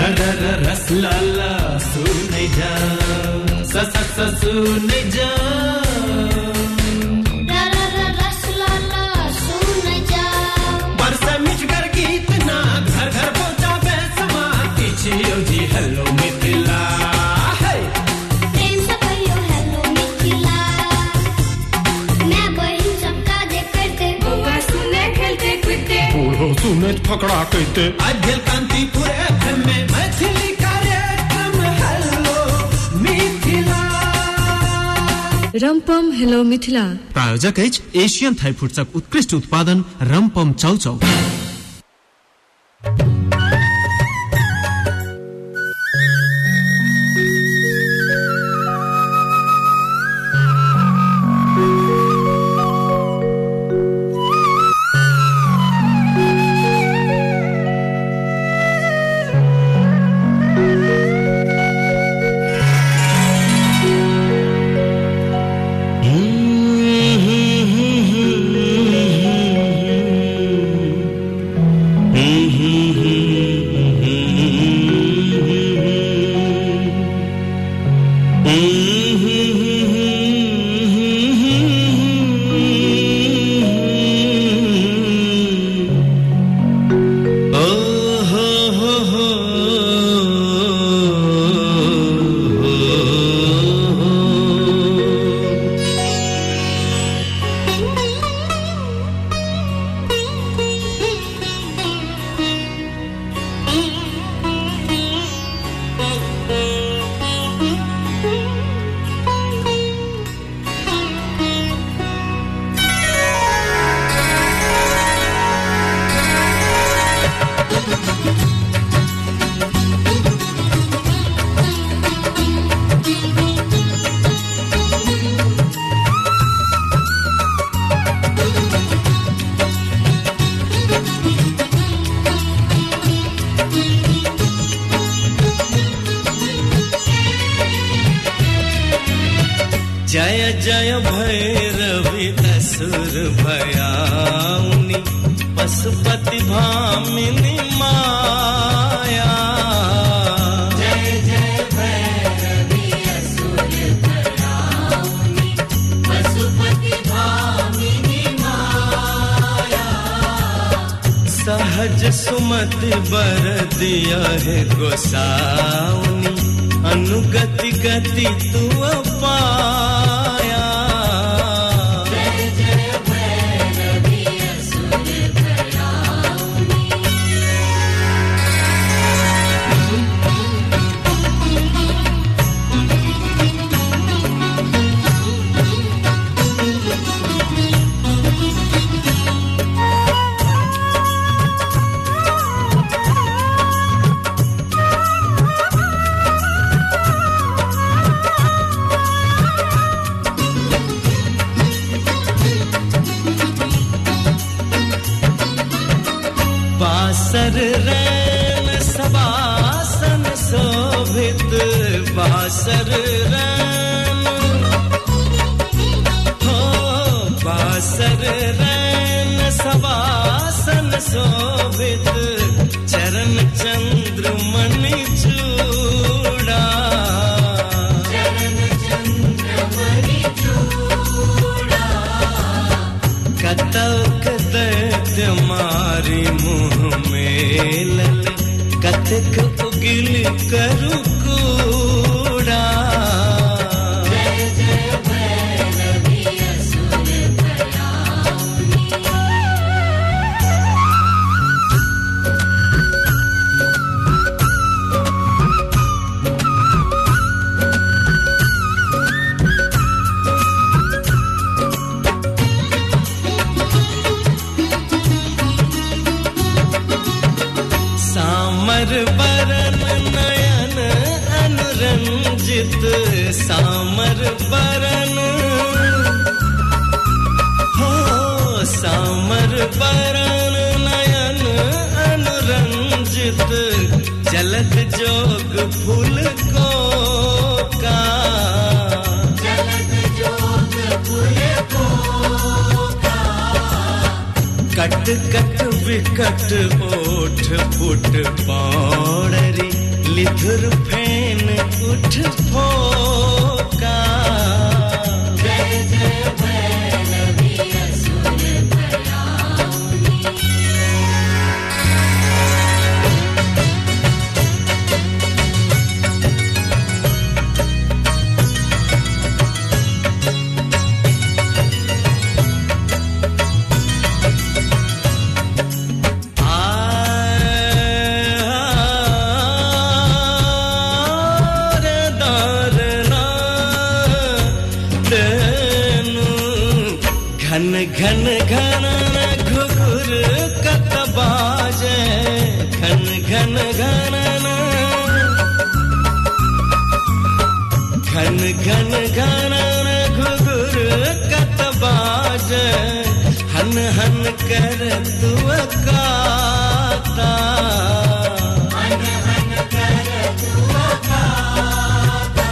र रस ला ला सुनै जाओ स स स सुनै जाओ र र र रस ला ला सुनै जाओ। बरसे मिठगर गीत ना घर घर पहुंचावे समाती छियो जी हेलो मिथिला। प्रेम से कहियो हेलो मिथिला। मैं बहिन सब काज करते बौआ सुने खेलते कूदते बूढ़ो सुने फकड़ा कहते। आज भेल कांतिपुर एफएम में मैथिली कार्यक्रम हेलो मिथिला। रमपम हेलो मिथिला। प्रायोजक अछि एशियन थाई फूड्सक उत्कृष्ट उत्पादन रमपम चाउचाउ। जय जय भैरवि असुर भयाउनि पशुपति भामिनी माया। जय जय भैरवि असुर भयाउनि पशुपति भामिनी माया। सहज सुमति बर दिया है गोसाउनि अनुगति गति तू पाया। जय जय भैरवि असुर भयाउनि। बासर रैन सबासन शोभित बासर रैन हो बासर रैन सबासन शोभित चरण चंद्र मणि चूड़ा। चरण चंद्र मणि चूड़ा। कतौक दैत्य मारी मुँह मेलल कथक उगिल करु कूड़ा। जय जय भैरवि असुर भयाउनि। सामर बरन नयन अनुरंजित सामर बरन हो सामर बरन नयन अनुरंजित जलद जोग फूल को का। जलद जोग फूल को का। कट कट विकट ओठ फुट पौड़री चली धुर फेन उठ फोका। जय जय भैरवी असुर भयाउनी। घन घन घन घुघुर कत बाजे, घन घन घन घन घन घन घुघुर कत बाजे, हन हन कर तुअ काता, हन हन कर तुअ काता।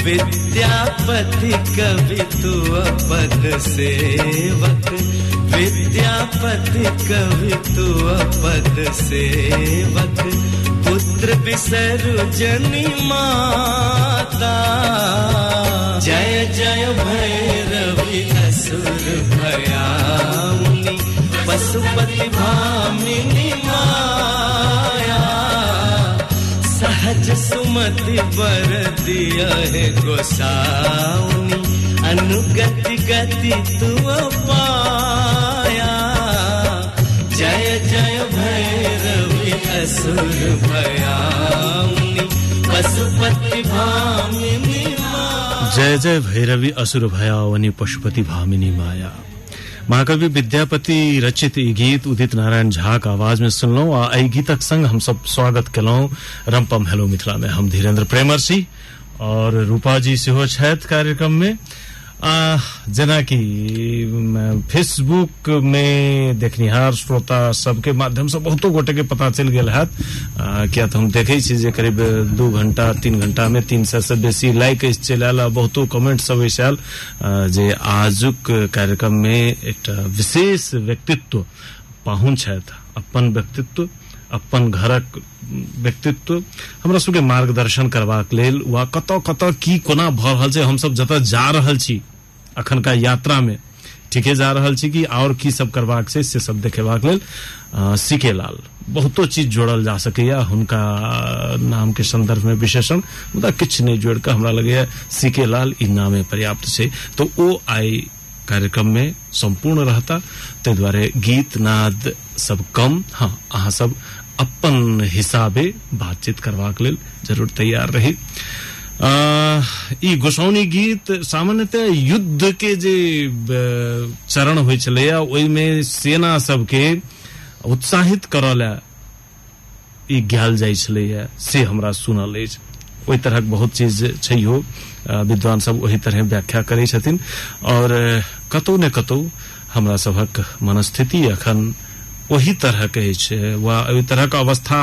विद्यापति कवि तुअ पद सेवक, विद्यापति कवि तुअ पद सेवक, पुत्र बिसरु जनि माता। जय जय भैरवी असुर भयाउनी, पशुपति भामिनी माया। सहज सुमति बर दिया है गोसाउनी, अनुगति गति तुअ पाया। जय जय भैरवी असुर भयाउनी, पशुपति भामिनी माया। जय जय भैरवी असुर भयाउनी, पशुपति भामिनी माया। महाकवि विद्यापति रचित ई गीत उदित नारायण झा के आवाज में सुनलहुँ आ एहि गीतक संग हम सब स्वागत केलहुँ रमपम हेलो मिथिला में। हम धीरेन्द्र प्रेमर्षि और रूपा जी सेहो छथि कार्यक्रम में। जेनाकि फेसबुक में देखनिहार श्रोता सबके माध्यम से बहुतो गोटे के पता चलि गेल हैत, किया तऽ हम देखै छी जे करीब 2 घंटा 3 घंटा में 300 से बेसी लाइक चलि आयल आ बहुतो कमेंट सब अछि आयल जे आजुक कार्यक्रम में एकटा विशेष व्यक्तित्व पाहुन छथि। अपन व्यक्तित्व, अपन घरक व्यक्तित्व हमरा सबके मार्गदर्शन करबाक लेल वा कतऽ कतऽ की कोना भऽ रहल छै, हमसब जतऽ जा रहल छी अखनका यात्रा में ठीके जा रहल छी कि और की सब करबाक छै से सब देखेबाक लेल सीके लाल बहुतो चीज जोड़ल जा सकैया हुनका नाम के संदर्भ में विशेषण, मुदा किछु नहि जोड़ कऽ हमरा लगैया सीके लाल ई नामे पर्याप्त छै। तो ओ आइ कार्यक्रम में सम्पूर्ण रहता, ताहि दुआरे गीत नाद सब कम, हाँ अहाँ सब अपन हिसाबे बातचीत करबाक लेल जरूर तैयार रही। ई गोसाउनी गीत सामान्यतः युद्ध के जे चरण होइ छलैया ओहिमे सेना सबके उत्साहित करऽ लए ई गायल जाइ छलैया से हमरा सुनल अछि। ओहि तरहक बहुत चीज छैहो, विद्वान सब ओहि तरह व्याख्या करै छथिन और कतौ ने कतौ हमरा सभक मनस्थिति अखन ओही तरहक अछि वा ओहि तरहक अवस्था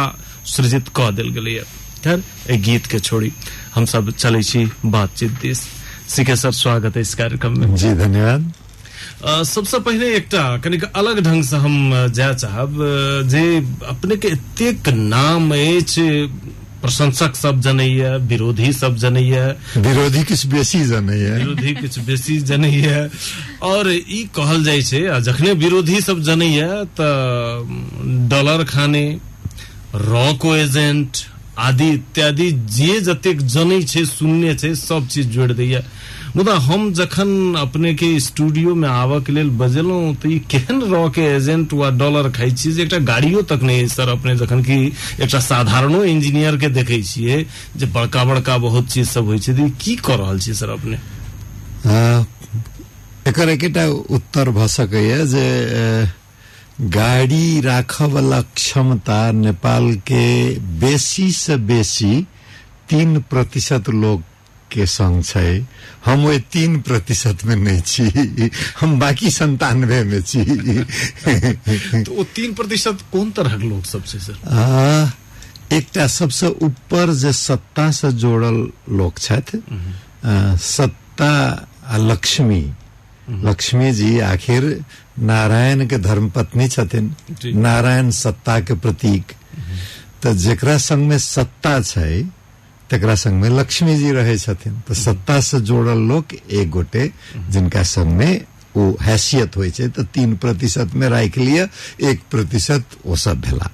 सृजित कऽ देल गेलैया। खैर एहि गीत के छोड़ी हम सब चलै छी बातचीत दिस। सीके सर, स्वागत है इस कार्यक्रम में। जी धन्यवाद। सबसे पहले एकटा कनिक अलग ढंग से हम जाय चाहब जे अपने के एतेक नाम अछि, प्रशंसक सब जनैया, विरोधी सब जनैया, विरोधी किछु बेसी जनैया, विरोधी किछु बेसी जनैया और ई कहल जाइ छै आ जखने विरोधी सब जनैया तऽ डॉलर खाने, रॉको एजेंट आदि इत्यादि जे जतेक जनै छै सुनने छै सब चीज जोड़ि दैया। मुदा हम जखन अपने के स्टूडियो में आबऽ के लेल बजेलहुँ तऽ ई केहन रॉ के एजेंट वा डॉलर खाइ छी जे एकटा गाड़ियो तक नहि सर अपने, जखन कि एकटा साधारणो इंजीनियर के देखै छियै जे बड़का बड़का बहुत चीज सब होइ छै, तऽ की कऽ रहल छी सर अपने? एकर एकेटा उत्तर भऽ सकैया जे गाड़ी राखऽ वाला क्षमता नेपाल के बेसी से बेसी 3% लोग के संग छै। हम ओहि 3% में नहीं छी, हम बाकी 97 में छी। तो ओ 3% कोन तरहक लोग सब छै सर? एकटा सबसे ऊपर जे सत्ता से जोड़ल लोग छथि, सत्ता आ लक्ष्मी, लक्ष्मी जी आखिर नारायण के धर्मपत्नी छथिन, नारायण सत्ता के प्रतीक, तऽ जेकरा संगमे सत्ता छै तकरा संगमे लक्ष्मी जी रहै छथिन। तऽ सत्ता से जोड़ल लोक एक गोटे जिनका संगमे ओ हैसियत होइ छै, तऽ 3% मे राखि लिअ, 1% ओ सब भेला।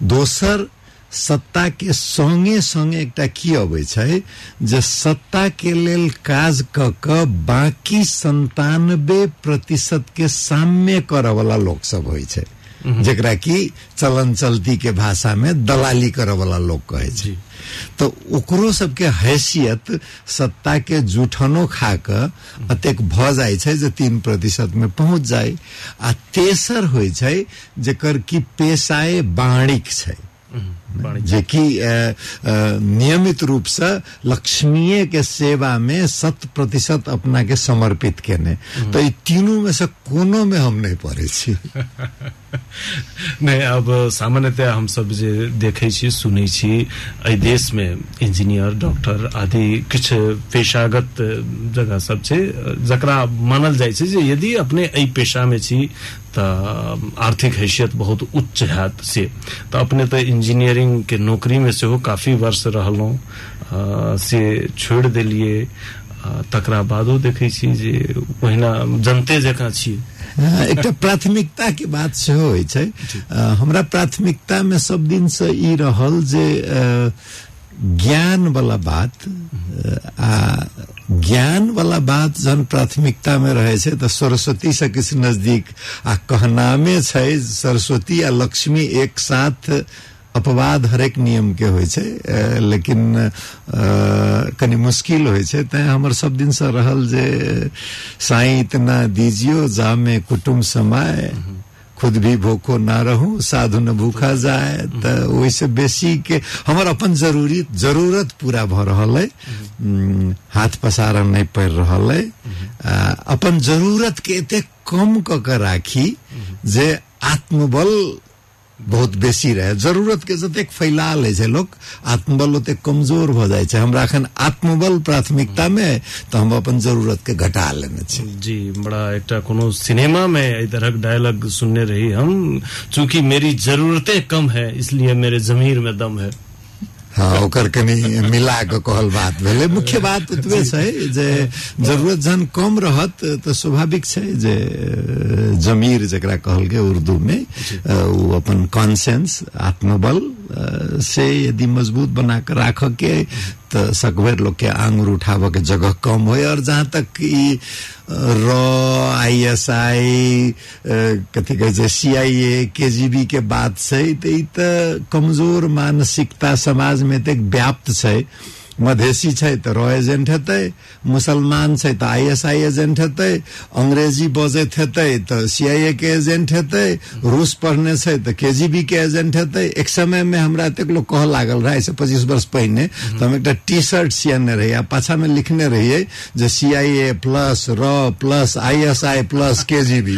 दोसर, सत्ता के संगे संगे एकटा की अबै छै जे सत्ता के लेल काज क क बाकी 97% के साम्य करऽ वाला लोक सब होइ छै, जेकरा की चलन चलती के भाषा में दलाली करऽ वाला लोक कहै छै। तऽ ओकरो सबके हैसियत सत्ता के जूठनो खा कऽ अतेक भऽ जाइ छै जे 3% में पहुंच जाय। आ तेसर होइ छै जेकर की पेशाए बाणिक छै, जेकि नियमित रूप से लक्ष्मीए के सेवा में 100% अपना के समर्पित केने। तो ई तीनू में से कोनो में हम नहीं पड़े छी। नहीं, अब सामान्यतया हम सब जे देखै छी सुनै छी एहि देश में इंजीनियर, डॉक्टर आदि किछु पेशागत जगह सब छै जकरा मानल जाइ छै जे यदि अपने एहि पेशा में छी तऽ आर्थिक हैसियत बहुत उच्च हैत से। तऽ अपने तऽ इंजीनियरिंग के नौकरी में सेहो काफी वर्ष रहलहुँ, से छोड़ि देलियै, तकरा बादो देखै छी जे ओहिना जनते जकाँ छी। एकटा प्राथमिकता के बात सेहो होइ छै। हमरा प्राथमिकता में सब दिन से ई रहल जे ज्ञान वाला बात, आ ज्ञान वाला बात जहन प्राथमिकता में रहे छै तऽ सरस्वती से किछु नजदीक, आ कहनामे छै सरस्वती आ लक्ष्मी एक साथ अपवाद हरेक नियम के होइ छै, लेकिन कनि मुश्किल होइ छै। तैं हमर सब दिन से रहल जे साईं इतना दीजियो जामे कुटुम्ब समाए, खुद भी भूखो ना रहूं साधु न भूखा जाए। तऽ ओहिसँ बेसी के हमर अपन जरूरत पूरा भऽ रहल अइ, हाथ पसारऽ नहि पड़ि रहल अइ। अपन जरूरत के एतेक कम कऽ के राखी जे आत्मबल बहुत बेसी रहे। जरूरत के जतेक फैला लै छै लोक, आत्मबल ओतेक कमजोर भऽ जाइ छै। हमरा एखन आत्मबल प्राथमिकता में तऽ हम अपन जरूरत के घटा लेने छी। जी, बड़ा एकटा कोनो सिनेमा में एहि तरहक डायलॉग सुनने रही हम, चूंकि मेरी जरूरतें कम है इसलिए मेरे जमीर में दम है। हाँ, ओकर कनि मिला कऽ कहल बात भेलै। मुख्य बात ओतबे छै जे जरूरत जहन कम रहत तऽ स्वाभाविक छै जे जमीर जकरा कहल गेल उर्दू में, ओ अपन कॉन्सेंस आत्मबल से यदि मजबूत बना के राखऽ के तऽ सकभरि लोक के आंगुर उठाबऽ के जगह कम होय। और जहाँ तक ई र ISI कथी कहै छै CIA KGB के बात छै, तऽ ई तऽ कमजोर मानसिकता समाज में एतेक व्याप्त छै। मधेसी छै तऽ रॉ एजेंट हेतै, मुसलमान छै तऽ ISI agent हेतै, अंग्रेजी बजैत हेतै तऽ CIA के एजेंट हेतै, रूस पढ़ने छै तऽ KGB के एजेंट हेतै। एक समय में हमरा एतेक लोक कहऽ लागल रहै, आइसँ 25 वर्ष पहिने, तऽ हम एकटा टी शर्ट सियने रहियै आ पाछा में लिखने रहियै जे CIA plus raw plus ISI plus KGB,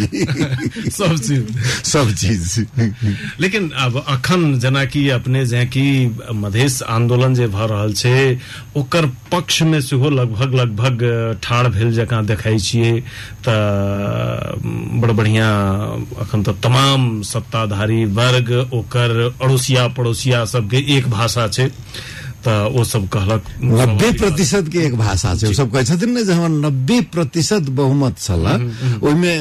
सब चीज सब चीज। लेकिन अब अखन जेनाकि अपने जेकि मधेश आंदोलन जे भऽ रहल छै ओकर पक्ष में सेहो लगभग लगभग ठाढ़ भेल जकाँ देखाइ छियै, तऽ बड़ बढ़िया अखन तऽ तमाम सत्ताधारी वर्ग ओकर अड़ोसिया पड़ोसिया सबके एक भाषा छै, तऽ ओ सब कहलक 90% के एक भाषा छै। ओ सब कहै छथिन ने जे हमर 90% बहुमत छल, ओहिमे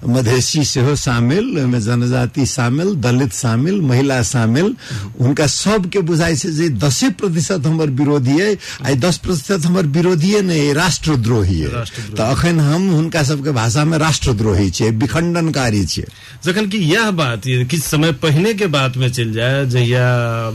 मधेसी सेहो शामिल, ओहिमे जनजाति शामिल, दलित शामिल, महिला शामिल। हुनका सबके बुझाइ छै जे 10% हमर विरोधी अइ, आ 10% हमर विरोधीए नहि, राष्ट्रद्रोही अइ। तऽ अखन हम हुनका सबके भाषा में राष्ट्रद्रोही छियै, विखंडनकारी छियै। जखन कि यह बात किछु समय पहिने के बात में चलि जाय, जहिया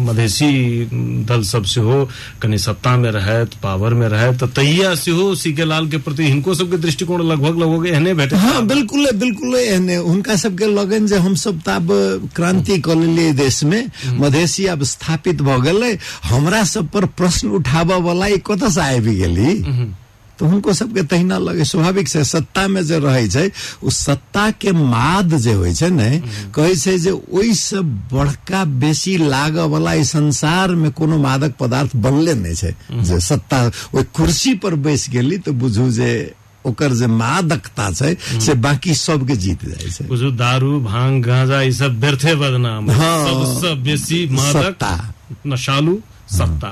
मधेसी दल सब सेहो कनि सत्ता में रहैत, पावर में रहैत, तऽ तहिया सेहो सीके लाल के प्रति हिनको सबके दृष्टिकोण लगभग लगभग एहने भेटै। हाँ, बिल्कुल बिल्कुल एहने। हुनका सबके लगन जे हम सब तऽ आब क्रांति कऽ लेलियै देश में, मधेसी आब स्थापित भऽ गेलै, हमरा सब पर प्रश्न उठाबऽ वाला ई कतऽ से आबि गेली? तऽ हुनको सबके तहिना लगे, स्वाभाविक छै। सत्ता में जे रहै छै ओ सत्ता के माद जे होइ छै ने, कहै छै जे ओहिसँ बड़का बेसी लागऽ वाला ई संसार में कोनो मादक पदार्थ बनले नहि छै। जे सत्ता ओहि कुर्सी पर बैस गेली तऽ बुझू जे ओकर जे मादकता छै से बाकी सबके जीत जाइ छै। बुझू दारू भांग गांजा ई सब व्यर्थे बदनाम। सबसँ बेसी मादक नशालु सत्ता।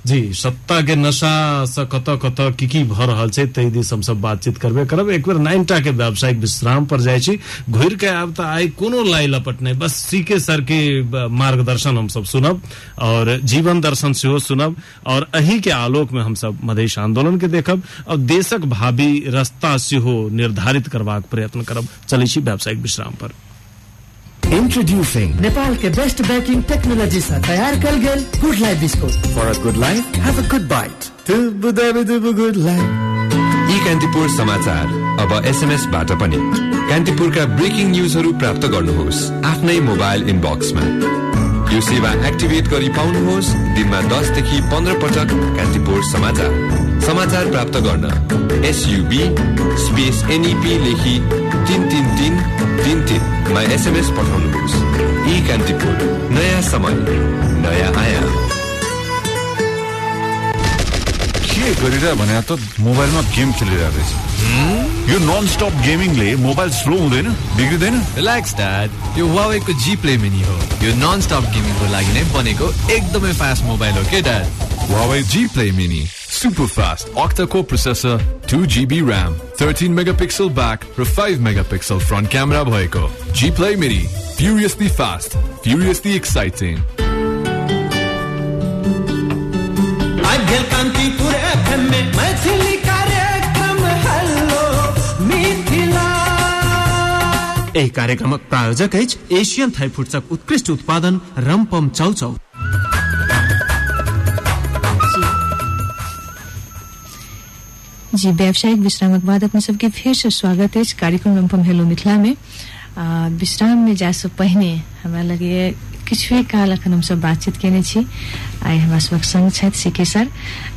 जी, सत्ता के नशा से कतऽ कतऽ की की भऽ रहल छै ताहि दिस हमसब बातचीत करबे करब। एक बेर 9टा के व्यावसायिक विश्राम पर जाइ छी, घुरि के आब तऽ आइ कोनो लाई लपट नहि, बस सीके सर के मार्गदर्शन हमसब सुनब और जीवन दर्शन सेहो सुनब और अही के आलोक में हमसब मधेश आंदोलन के देखब और देशक भावी रास्ता सेहो निर्धारित करबाक प्रयत्न करब। चलै छी व्यावसायिक विश्राम पर। Introducing Nepal के बेस्ट बेकिंग टेक्नोलॉजी से तैयार कल गेल good life biscuit. For a good life, have a good bite. Good life. E Kantipur समाचार अब एसएमएस बाट पनि। कान्तिपुरका ब्रेकिङ न्यूजहरू प्राप्त गर्नुहोस् आफ्नै मोबाइल इनबक्समा। यो सेवा एक्टिभेट गरी पाउनुहोस् दिनमा 10 देखि 15 पटक कान्तिपुर समाचार। समाचार प्राप्त गर्न SUB space NEP लेखी 33333 मा एसएमएस पठाउनुहोस्। ई कान्तिपुर, नयाँ समय नयाँ आयाम। के गरेर भने त मोबाइलमा गेम खेलिरहेको रहेछ। यो नन स्टप गेमिङले मोबाइल स्लो हुँदैन, बिग्रिँदैन? रिल्याक्स ड्याड, यो Huawei को G Play Mini हो। यो नन स्टप गेमिङको लागि नै बनेको एकदमै फास्ट मोबाइल हो के dad. Huawei G Play Mini, super fast octa-core processor, 2 GB RAM, 13 megapixel back र 5 megapixel front camera भएको G Play Mini, furiously fast, furiously exciting. आइ कांतिपुर एफएम में मैथिली कार्यक्रम हेलो मिथिला। एहि कार्यक्रमक प्रायोजक अछि एशियन थाई फूड्सक उत्कृष्ट उत्पादन रमपम चाउचाउ। जी, व्यावसायिक विश्रामक बाद अपने सबके फेर से स्वागत अछि कार्यक्रम रमपम हेलो मिथिला में। विश्राम में जाय से पहिने हमरा लगैए किछुए काल अखन हमसब बातचीत केने छी। आइ हमरा सबक संग छथि सीके सर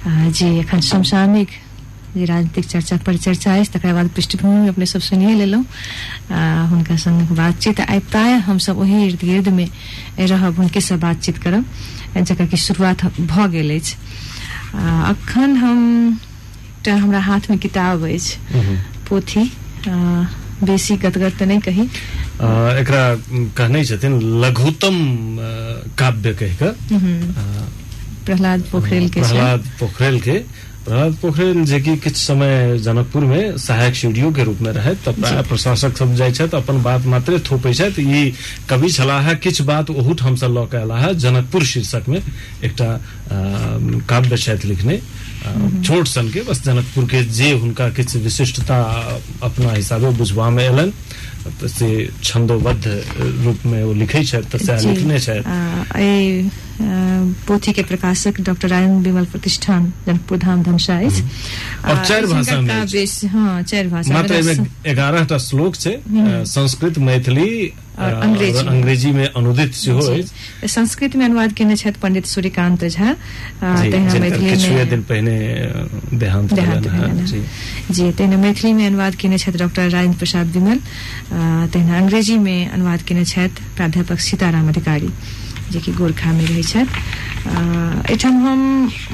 जी। एखन समसामयिक जे राजनीतिक चर्चा परिचर्चा अछि तकरा बाद पृष्ठभूमि अपने सब सुनिए लेलहुँ। हुनका संग बातचीत आइ प्रायः हमसब ओही इर्द गिर्द में रहब, हुनके से बातचीत करब जकर कि शुरुआत भऽ गेल अछि। अखन हम एकटा हमरा हाथ में किताब अछि, पोथी, बेसी गदगर तऽ नहि कही, एकरा कहने छथिन लघुतम काव्य कहि कऽ प्रहलाद पोखरेल के। प्रहलाद पोखरेल जे कि किछु समय जनकपुर में सहायक सीडीओ के रूप में रहे, तब प्रायः प्रशासक सब जाइ छथि अपन बात मात्रे थोपै छथि। ई कवि छलाह है, किछु बात ओहूठाम से लऽ के अयलाह है। जनकपुर शीर्षक में एकटा काव्य छथि लिखने, छोट सन के, बस जनकपुर के जे हुनका किछु विशिष्टता अपना हिसाबे बुझबा में एलनि से छंदोबद्ध रूप में ओ लिखै छथि, तऽ सएह लिखने छथि। एहि पोथी के प्रकाशक डॉक्टर राजन विमल प्रतिष्ठान जनकपुर धाम धनुषा अछि। और 4 भाषा में, हाँ 4 भाषा, मात्र एहिमे 11टा श्लोक छै, संस्कृत, मैथिली और अंग्रेजी में अनुदित सेहो अछि। संस्कृत में अनुवाद केने छथि पंडित सूर्यकांत झा, तहिना मैथिली किछुए दिन पहिने देहांत भेलनि जी। तहिना मैथिली में अनुवाद केने छथि डॉक्टर राजेंद्र प्रसाद विमल, तहिना अंग्रेजी में अनुवाद केने छथि प्राध्यापक सीताराम अधिकारी जे कि गोरखा में रहै छथि। एहिठाम हम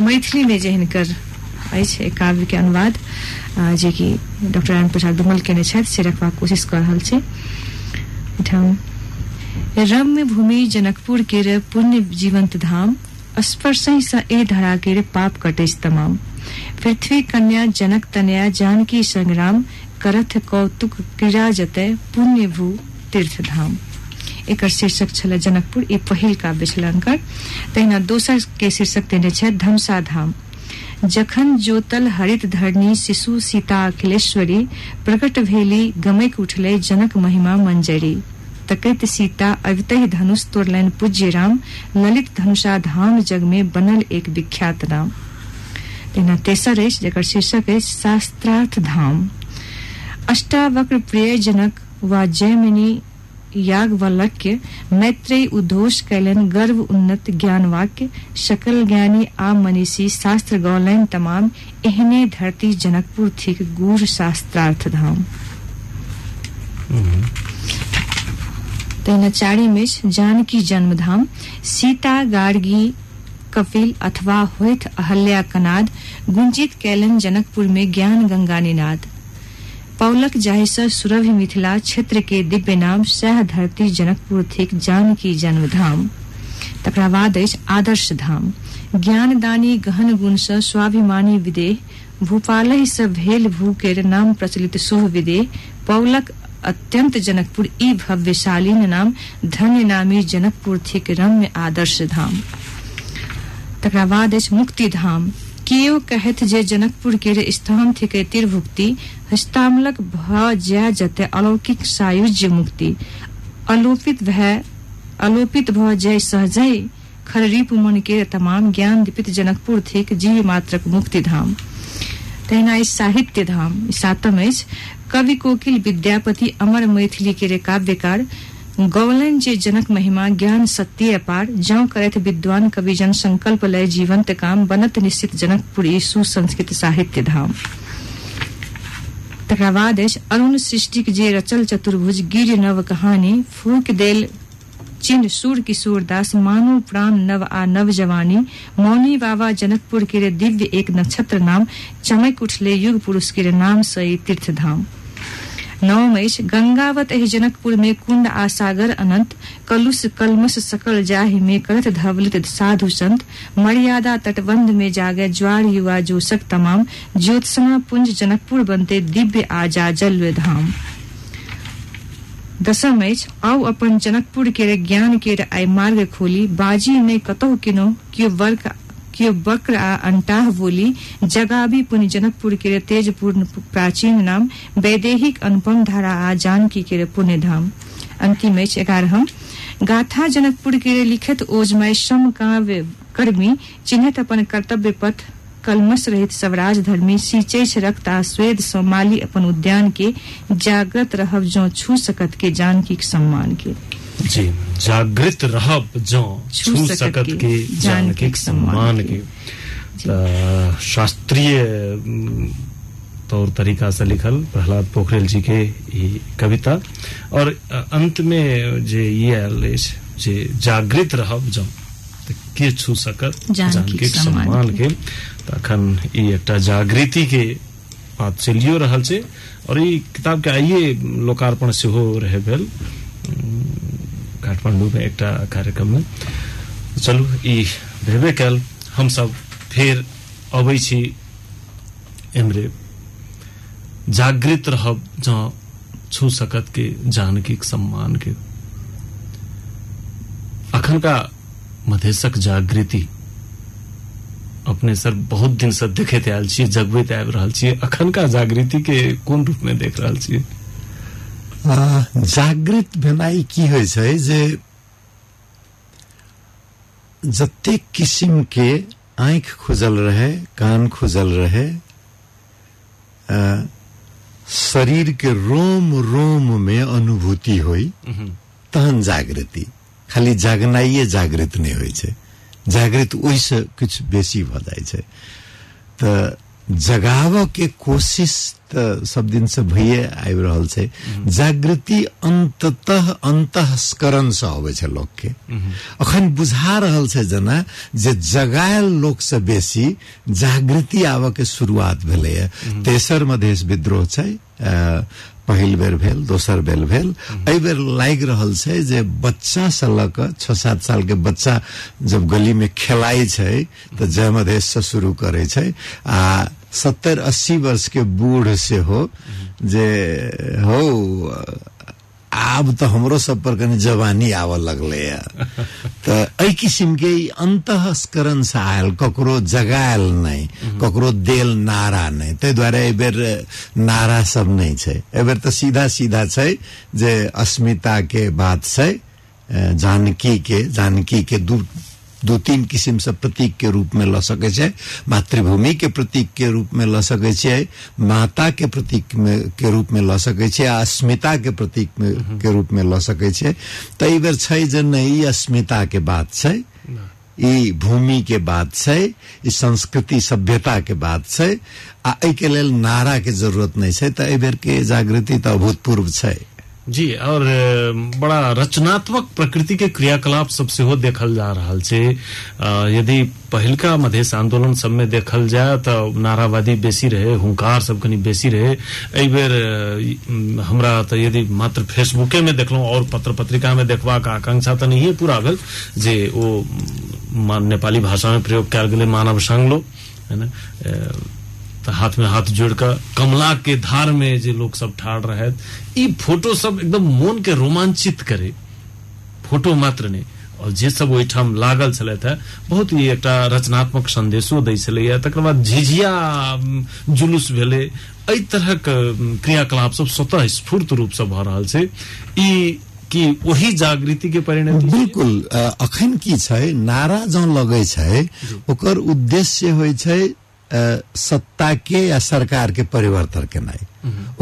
मैथिली में जे हिनकर अछि काव्य के अनुवाद जे कि डॉक्टर राजेंद्र प्रसाद विमल केने छथि से रखबाक कोशिश कऽ रहल छी। एहिठाम रम्य भूमि जनकपुर केर पुण्य जीवंत धाम, स्पर्शहि सँ ए धरा केर पाप कटैछ तमाम। पृथ्वी कन्या जनक तनया जानकी संग्राम, करथ कौतुक क्रीड़ा जतय पुण्य भू तीर्थ धाम। एकर शीर्षक छल जनकपुर, ई पहिल काव्य छल हुनकर। तहिना दोसर के शीर्षक देने छथि धमसा धाम। जखन जोतल हरित धरणी शिशु सीता अखिलेश्वरी, प्रकट भेली गमैक उठले जनक महिमा मंजरी। तकैत सीता अबितहि धनुष तोड़लनि पूज्य राम, ललित धनुषा धाम जग में बनल एक विख्यात नाम। तहिना तेसर अछि जकर शीर्षक अछि शास्त्रार्थ धाम। अष्टावक्र प्रिय जनक वा जयमिनी याज्ञवल्क्य, मैत्रेयी उद्घोष कयलनि गर्व उन्नत ज्ञान वाक्य, सकल ज्ञानी आ मनीषी शास्त्र गौलनि तमाम, एहने धरती जनकपुर थिक गूढ़ शास्त्रार्थ धाम। तहिना चारिम अछि जानकी जन्मधाम। सीता गार्गी कपिल अथवा होइत अहल्या कनाद, गुंजित कैलन जनकपुर में ज्ञान गंगा निनाद। पौलक जाहिसँ सुरभि मिथिला क्षेत्र के दिव्य नाम, सएह धरती जनकपुर थिक जानकी जन्मधाम। तकरा बाद अछि आदर्श धाम। ज्ञानदानी गहन गुणसँ स्वाभिमानी विदेह, भूपालहि सँ भेल भू केर नाम प्रचलित शुभ विदेह, पौलक अत्यंत जनकपुर ई भव्यशालीन नाम, धन्य नामी जनकपुर थिक रम्य आदर्श धाम। तकरा बाद अछि मुक्तिधाम। केओ कहत जे जनकपुर केर स्थान थिकै तिरभुक्ति, हस्तामलक भ जाय जते अलौकिक सायुज्य मुक्ति, अलोपित भ जय सहजय खररिपु मन केर तमाम, ज्ञान दीपित जनकपुर थिक जीव मात्रक मुक्तिधाम। तहिना ई साहित्य धाम सातम अछि। कवि कोकिल विद्यापति अमर मैथिली केर काव्यकार, गौलन जे जनक महिमा ज्ञान सत्य अपार, जौ करथ विद्वान कविजन संकल्प लय जीवंत काम, बनत निश्चित जनकपुर ई सुसंस्कृत साहित्य धाम। तकरा बाद अछि अरुण सृष्टिक जे रचल चतुर्भुज गिर नव कहानी, फूक देल चिन्ह सूर किशोर दास मानू प्राण नव आ नव जवानी, मौनी बाबा जनकपुर केर दिव्य एक नक्षत्र नाम, चमक उठले युग पुरुष केर नाम सँ ई तीर्थ धाम। नवम अछि गंगावत एहि जनकपुर में कुंड आ सागर अनंत, कलुष कलमस सकल जाहि में करत धवलित साधु संत, मर्यादा तटबंध में जागे ज्वार युवा जोशक तमाम, ज्योत्सना पुंज जनकपुर बनते दिव्य आजा जल्व धाम। दसम अछि आउ अपन जनकपुर केर ज्ञान केर आइ मार्ग खोली, बाजी नहि कतहु किनो केओ वर्ग केओ वक्र आ अंटाह बोली, जगाबी पुनि जनकपुर केर तेजपूर्ण प्राचीन नाम, वैदेहिक अनुपम धारा आ जानकी केर पुण्य धाम। अंतिम अछि 11 गाथा जनकपुर केर लिखित ओजमय सम काव्य कर्मी, चिन्हत अपन कर्तव्य पथ कलमस रहित स्वराज धर्मी, सींचै रक्त आ स्वेद सँ माली अपन उद्यान के, जागृत रहब जँ छू सकत के जानकी सम्मान के। जी, जागृत रहब जँ छू सकत के जानकी सम्मान के। शास्त्रीय तौर तरीका से लिखल प्रहलाद पोखरेल जी के ई कविता। और अंत में जे ये आयल अछि जे जागृत रहब जँ के छू सकत जानकी सम्मान के, तखन ई एकटा जागृति के बात चलियो रहल छै। और ई किताब के आइए लोकार्पण सेहो रहे भेल काठमांडू में एकटा कार्यक्रम में। चलू ई भेबे कयल, हम सब फेर अबै छी एमरे। जागृत रहब जँ छू सकत के जानकी सम्मान के। अखन का मधेशक जागृति अपने सर बहुत दिन से देखैत आयल छियै, जगबैत आबि रहल छियै, अखन का जागृति के कोन रूप में देख रहल छियै? जागृत भेनाइ की होइ छै जे जतेक किसिम के आँखि खुजल रहे, कान खुजल रहे, शरीर के रोम रोम में अनुभूति होई तहन जागृति। खाली जागनाइए जागृत नहि होइ छै, जागृत ओहिसँ किछु बेसी भऽ जाइ छै। तऽ जगाबऽ के कोशिश तऽ सब दिनसँ भइए आबि रहल छै। जागृति अन्ततः अन्तःस्करणसँ अबै छै लोकके। अखन बुझा रहल छै जेना जे जगायल लोकसँ बेसी जागृति आबऽ के शुरुआत भेलैए। तेसर मधेश विद्रोह छै, पहिल बेर भेल, दोसर बेर भेल, एहि बेर लागि रहल छै जे बच्चा से लऽ कऽ 6-7 साल के बच्चा जब गली में खेलाइ छै तऽ जय मधेश से शुरू करै छै, आ 70-80 वर्ष के बूढ़ सेहो जे हो आब तऽ हमरो सब पर कनि जवानी आबऽ लगलैए। तऽ एहि किसिम के अन्तःस्करण से आयल, ककरो जगायल नहि, ककरो देल नारा नहि। ताहि दुआरे एहि बेर नारा सब नहि छै, एहि बेर तऽ सीधा सीधा छै जे अस्मिता के बात छै, जानकी के, जानकी के दू तीन किसिम से प्रतीक के रूप में ल सकै छै, मातृभूमि के प्रतीक के रूप में ल सकै छै, माता के प्रतीक में के रूप में ल सकै छै, आ अस्मिता के प्रतीक में के रूप में ल सकै छै। तऽ एहि बेर छै जे नहि, ई अस्मिता के बात छै, ई भूमि के बात छै, ई संस्कृति सभ्यता के बात छै, आ एहि के लेल नारा के जरूरत नहि छै। तऽ एहि बेर के जागृति तऽ अभूतपूर्व छै। जी, और बड़ा रचनात्मक प्रकृति के क्रियाकलाप सब सेहो देखल जा रहल छै। यदि पहिलका मधेश आंदोलन सब में देखल जाय तऽ नारावादी बेसी रहे, हुंकार सब कनी बेसी रहे। एहि बेर हमरा तऽ यदि मात्र फेसबुके में देखलहुँ और पत्र पत्रिका में देखबाक आकांक्षा तऽ नहिए पूरा भेल जे ओ नेपाली भाषा में प्रयोग कयल गेलै मानव संगलो, है ना, तऽ हाथ में हाथ जोड़ कऽ कमला के धार में जे लोग सब ठाढ़ रहत, ई फोटो सब एकदम मोन के रोमांचित करे, फोटो मात्र नहीं, और जे सब ओहिठाम लागल छलथि है बहुत ही एकटा रचनात्मक संदेशो दै छलैया। तकर बाद झिझिया जुलूस भेलै, एहि तरहक क्रियाकलाप सब स्वतः स्फूर्त रूप से भऽ रहल छै। ई कि वही जागृति के परिणति? बिल्कुल। अखन की छै, नारा जँ लगै छै ओकर उद्देश्य होइ छै सत्ता के या सरकार के परिवर्तन केनाइ।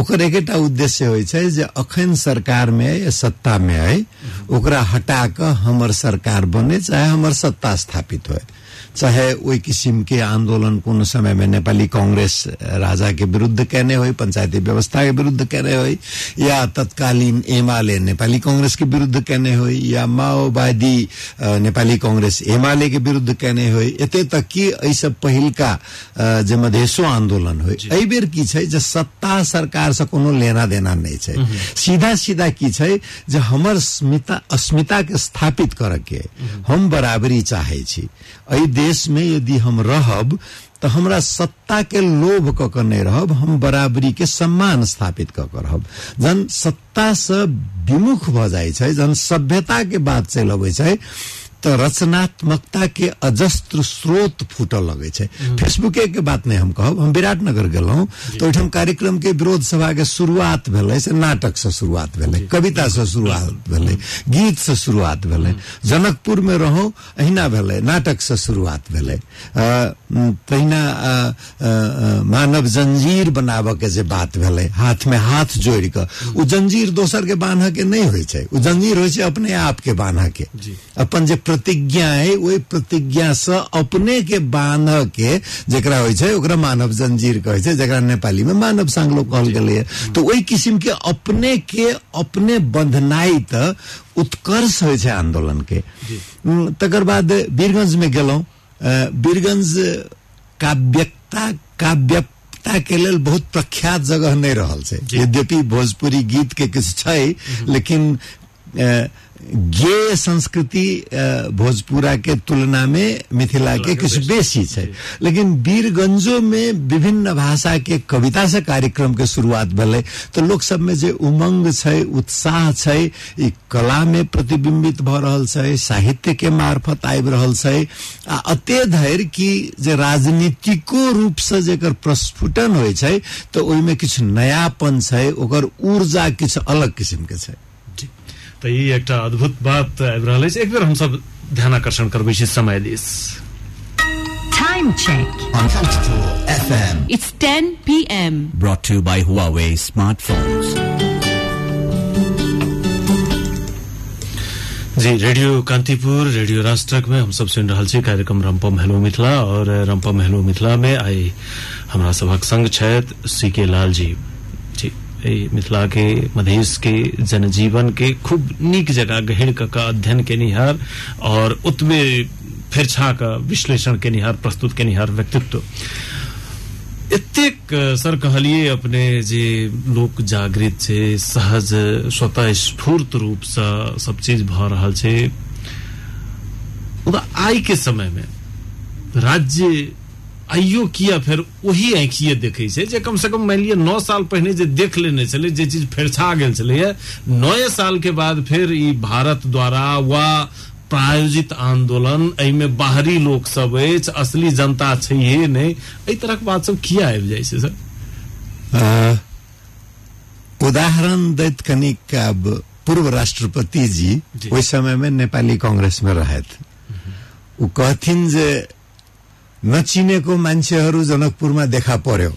ओकर एकेटा उद्देश्य होइ छै जे अखन सरकार में या सत्ता में है ओकरा हटा कऽ हमर सरकार बने, चाहे हमर सत्ता स्थापित होय, चाहे ओहि किसिम के आंदोलन कोनो समय में नेपाली कांग्रेस राजा के विरुद्ध केने होय, पंचायती व्यवस्था के विरुद्ध केने होय, या तत्कालीन एमाले नेपाली कांग्रेस के विरुद्ध केने होय, या माओवादी नेपाली कांग्रेस एमाले के विरुद्ध केने होय, एते तक कि एहिसँ पहिलका जे मधेशो आंदोलन होय। एहि बेर की छै जे सत्ता सरकार से कोनो लेना देना नहीं छै, सीधा सीधा की छै जे हमर अस्मिता के स्थापित करऽ के, हम बराबरी चाहै छी, एहि देश में यदि हम रहब तो हमरा सत्ता के लोभ क के नहीं रहब, हम बराबरी के सम्मान स्थापित क के रहब। जहन सत्ता से विमुख भ जाइ छै, जहन सभ्यता के बात चलि अबै छै तऽ रचनात्मकता के अजस्त्र स्रोत फूटऽ लगै छै। फेसबुके के बात नहीं हम कहब, हम विराटनगर गेलहुँ तऽ ओहिठाम कार्यक्रम के विरोध सभा के शुरुआत भेलै से नाटक से शुरुआत भेलै, कविता से शुरुआत भेलै, गीत से शुरुआत भेलै। जनकपुर में रहौ अहिना भेलै, नाटक से शुरुआत भेलै। तहिना मानव जंजीर बनाबऽ के जे बात भेलै, हाथ में हाथ जोड़ि कऽ, ओ जंजीर दोसर के बान्हऽ के नहि होइ छै, ओ जंजीर होइ छै अपने आप के बान्हऽ के, अपन जे प्रतिज्ञा है ओहि प्रतिज्ञा से अपने के बान्ह के जेकरा होइ छै ओकरा मानव जंजीर कहै छै, जेकरा नेपाली में मानव सांगलो कहल गेलैए। तऽ ओहि किसिम के अपने के अपने बंधनाइ तऽ उत्कर्ष होइ छै आंदोलन के। तकर बाद वीरगंज में गेलहुँ, वीरगंज काव्यता के लेल बहुत प्रख्यात जगह नहीं रहल छै, यद्यपि भोजपुरी गीत के किछु छै, लेकिन गेय संस्कृति भोजपुरा के तुलना में मिथिला के किछु बेसी छै। लेकिन वीरगंजो में विभिन्न भाषा के कविता से कार्यक्रम के शुरुआत भेलै, तऽ लोक सब में जे उमंग छै, उत्साह छै, ई कला में प्रतिबिंबित भऽ रहल छै, साहित्य के मार्फत आबि रहल छै, आ अते धरि कि जे राजनीतिको रूप से जेकर प्रस्फुटन होइ छै तऽ ओहिमे किछु नयापन छै, ओकर ऊर्जा किछु अलग किसिम के छै। तऽ ई एकटा अद्भुत बात आबि रहल अछि। एक बेर हमसब ध्यानाकर्षण करबै छी समय दिस। Time check on Kantipur FM. It's 10 p.m. Brought to you by Huawei smartphones. Ji, radio Kantipur radio राष्ट्रक में हम सब सुनि रहल छी कार्यक्रम रमपम हेलो मिथिला, और रमपम हेलो मिथिला में आइ हमरा सभक संग छथि सी के लाल जी। जी, मिथिला के मधेश के जनजीवन के खूब नीक जगह गहिर कऽ अध्ययन केनिहार और ओतबे फेरछा कऽ विश्लेषण केनिहार, प्रस्तुत केनिहार व्यक्तित्व। एतेक सर कहलिए अपने जे लोक जागृत छै, सहज स्वतः स्फूर्त रूप से सब चीज भऽ रहल छै, मुदा आइ के समय में राज्य आइयो किया फेर वही आँखिए देखै छै जे कम से कम मानि लिअ 9 साल पहिने जे देख लेने छलै, जे चीज फेरछा गेल छलैए, 9 साल के बाद फेर ई भारत द्वारा वा प्रायोजित आंदोलन, एहिमे बाहरी लोक सब अछि, असली जनता छैहे नहि, एहि तरहक बात सब किया आबि जाइ छै सर? उदाहरण दैत कनिक आब पूर्व राष्ट्रपति जी ओहि समय में नेपाली कांग्रेस में रहथि, ओ कहथिन जे नचिनेको मान्छेहरू जनकपुरमा देखा पर्यो।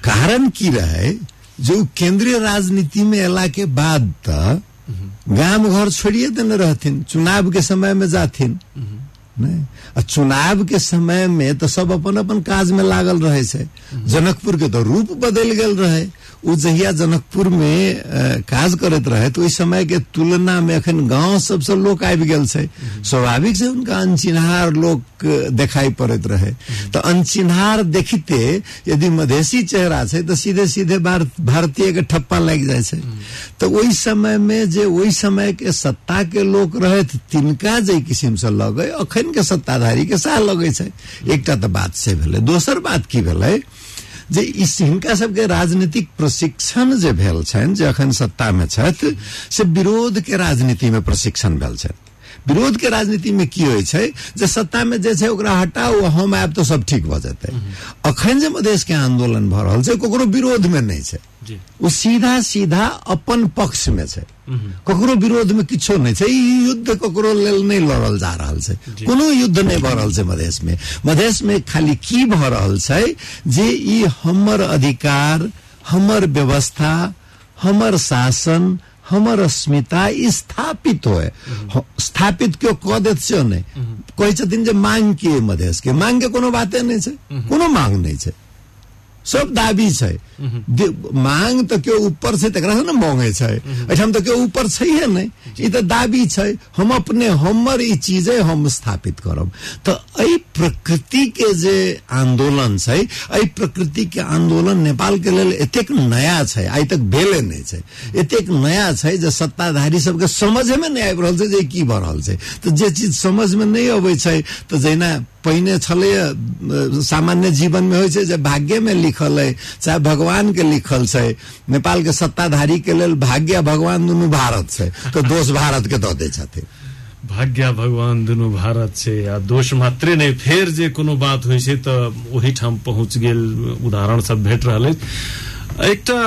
कारण की रहे जो केंद्रीय राजनीति में एला के बाद त गाम घर छोड़िए देने रहथिन, चुनाव के समय में जाथिन नहीं, आ चुनाव के समय में तो सब अपन अपन काज में लागल रहे छै। जनकपुर के तो रूप बदल गेल रहे, ओ जहिया जनकपुर में काज करैत रहे तो ओहि समय के तुलना में अखन गांव सबसे लोक आबि गेल छै, स्वाभाविक से उनका अनचिन्हार लोक देखाई पड़ैत रहे। तो अनचिन्हार देखिते यदि मधेसी चेहरा छै तो सीधे सीधे भारतीय के ठप्पा लागि जाइ छै। तो ओहि समय में जे ओहि समय के सत्ता के लोक रहे तिनका जे किसिम से लगै, अखन के सत्ताधारी के सएह लगै छै। एकटा तऽ बात से भेलै। दोसर बात की भेलै जे इस हिनका सबके राजनीतिक प्रशिक्षण जे भेल छनि, जे अखन सत्ता में छथि, से विरोध के राजनीति में प्रशिक्षण भेल छनि। विरोध के राजनीति में की होइ छै जे सत्ता में जे छै ओकरा हटाउ, हम आयब तो सब ठीक भऽ जेतै। अखन जे मधेश के आंदोलन भऽ रहल छै ककरो विरोध में नहि छै, ओ सीधा सीधा अपन पक्ष में छै, ककरो विरोध में किछो नहि छै। ई युद्ध ककरो लेल नहि लड़ल जा रहल छै, कोनो युद्ध नहि भऽ रहल छै मधेश में। मधेश में खाली की भऽ रहल छै जे ई हमर अधिकार, हमर व्यवस्था, हमर शासन, हमर अस्मिता स्थापित होए। स्थापित केओ कऽ देत से नहि, कहै छथिन जे मांग की मधेश के, मांग के कोनो बाते नहि छै, कोनो मांग नहि छै, सब दाबी छै। मांग तऽ केओ ऊपर छै तकरा से ने मांगे छै, एहिठाम तऽ केओ ऊपर छैहे नहि, ई तऽ दाबी छै, हम अपने हमर ई चीज हम स्थापित करब। तऽ एहि प्रकृति के जे आंदोलन छै, एहि प्रकृति के आंदोलन नेपाल के लेल एतेक नया छै, आइ तक भेले नहि छै, एतेक नया छै जे सत्ताधारी सबके समझमे नहि आबि रहल छै जे की भऽ रहल छै। तऽ जे चीज समझमे नहि अबै छै तऽ जहिना पहिने छलैए सामान्य जीवन में होइ छै जे भाग्य में लिखल है चाहे भगवान के लिखल छै, नेपाल के सत्ताधारी के लेल भाग्य भगवान दुनू भारत छै, तो दोष भारत के दऽ दै छथिन। भाग्य भगवान दुनू भारत छै आ दोष मात्रे नहि, फेर जे कोनो बात होइ छै तऽ ओहिठाम पहुँच गेल उदाहरण सब भेट रहल अछि। एकटा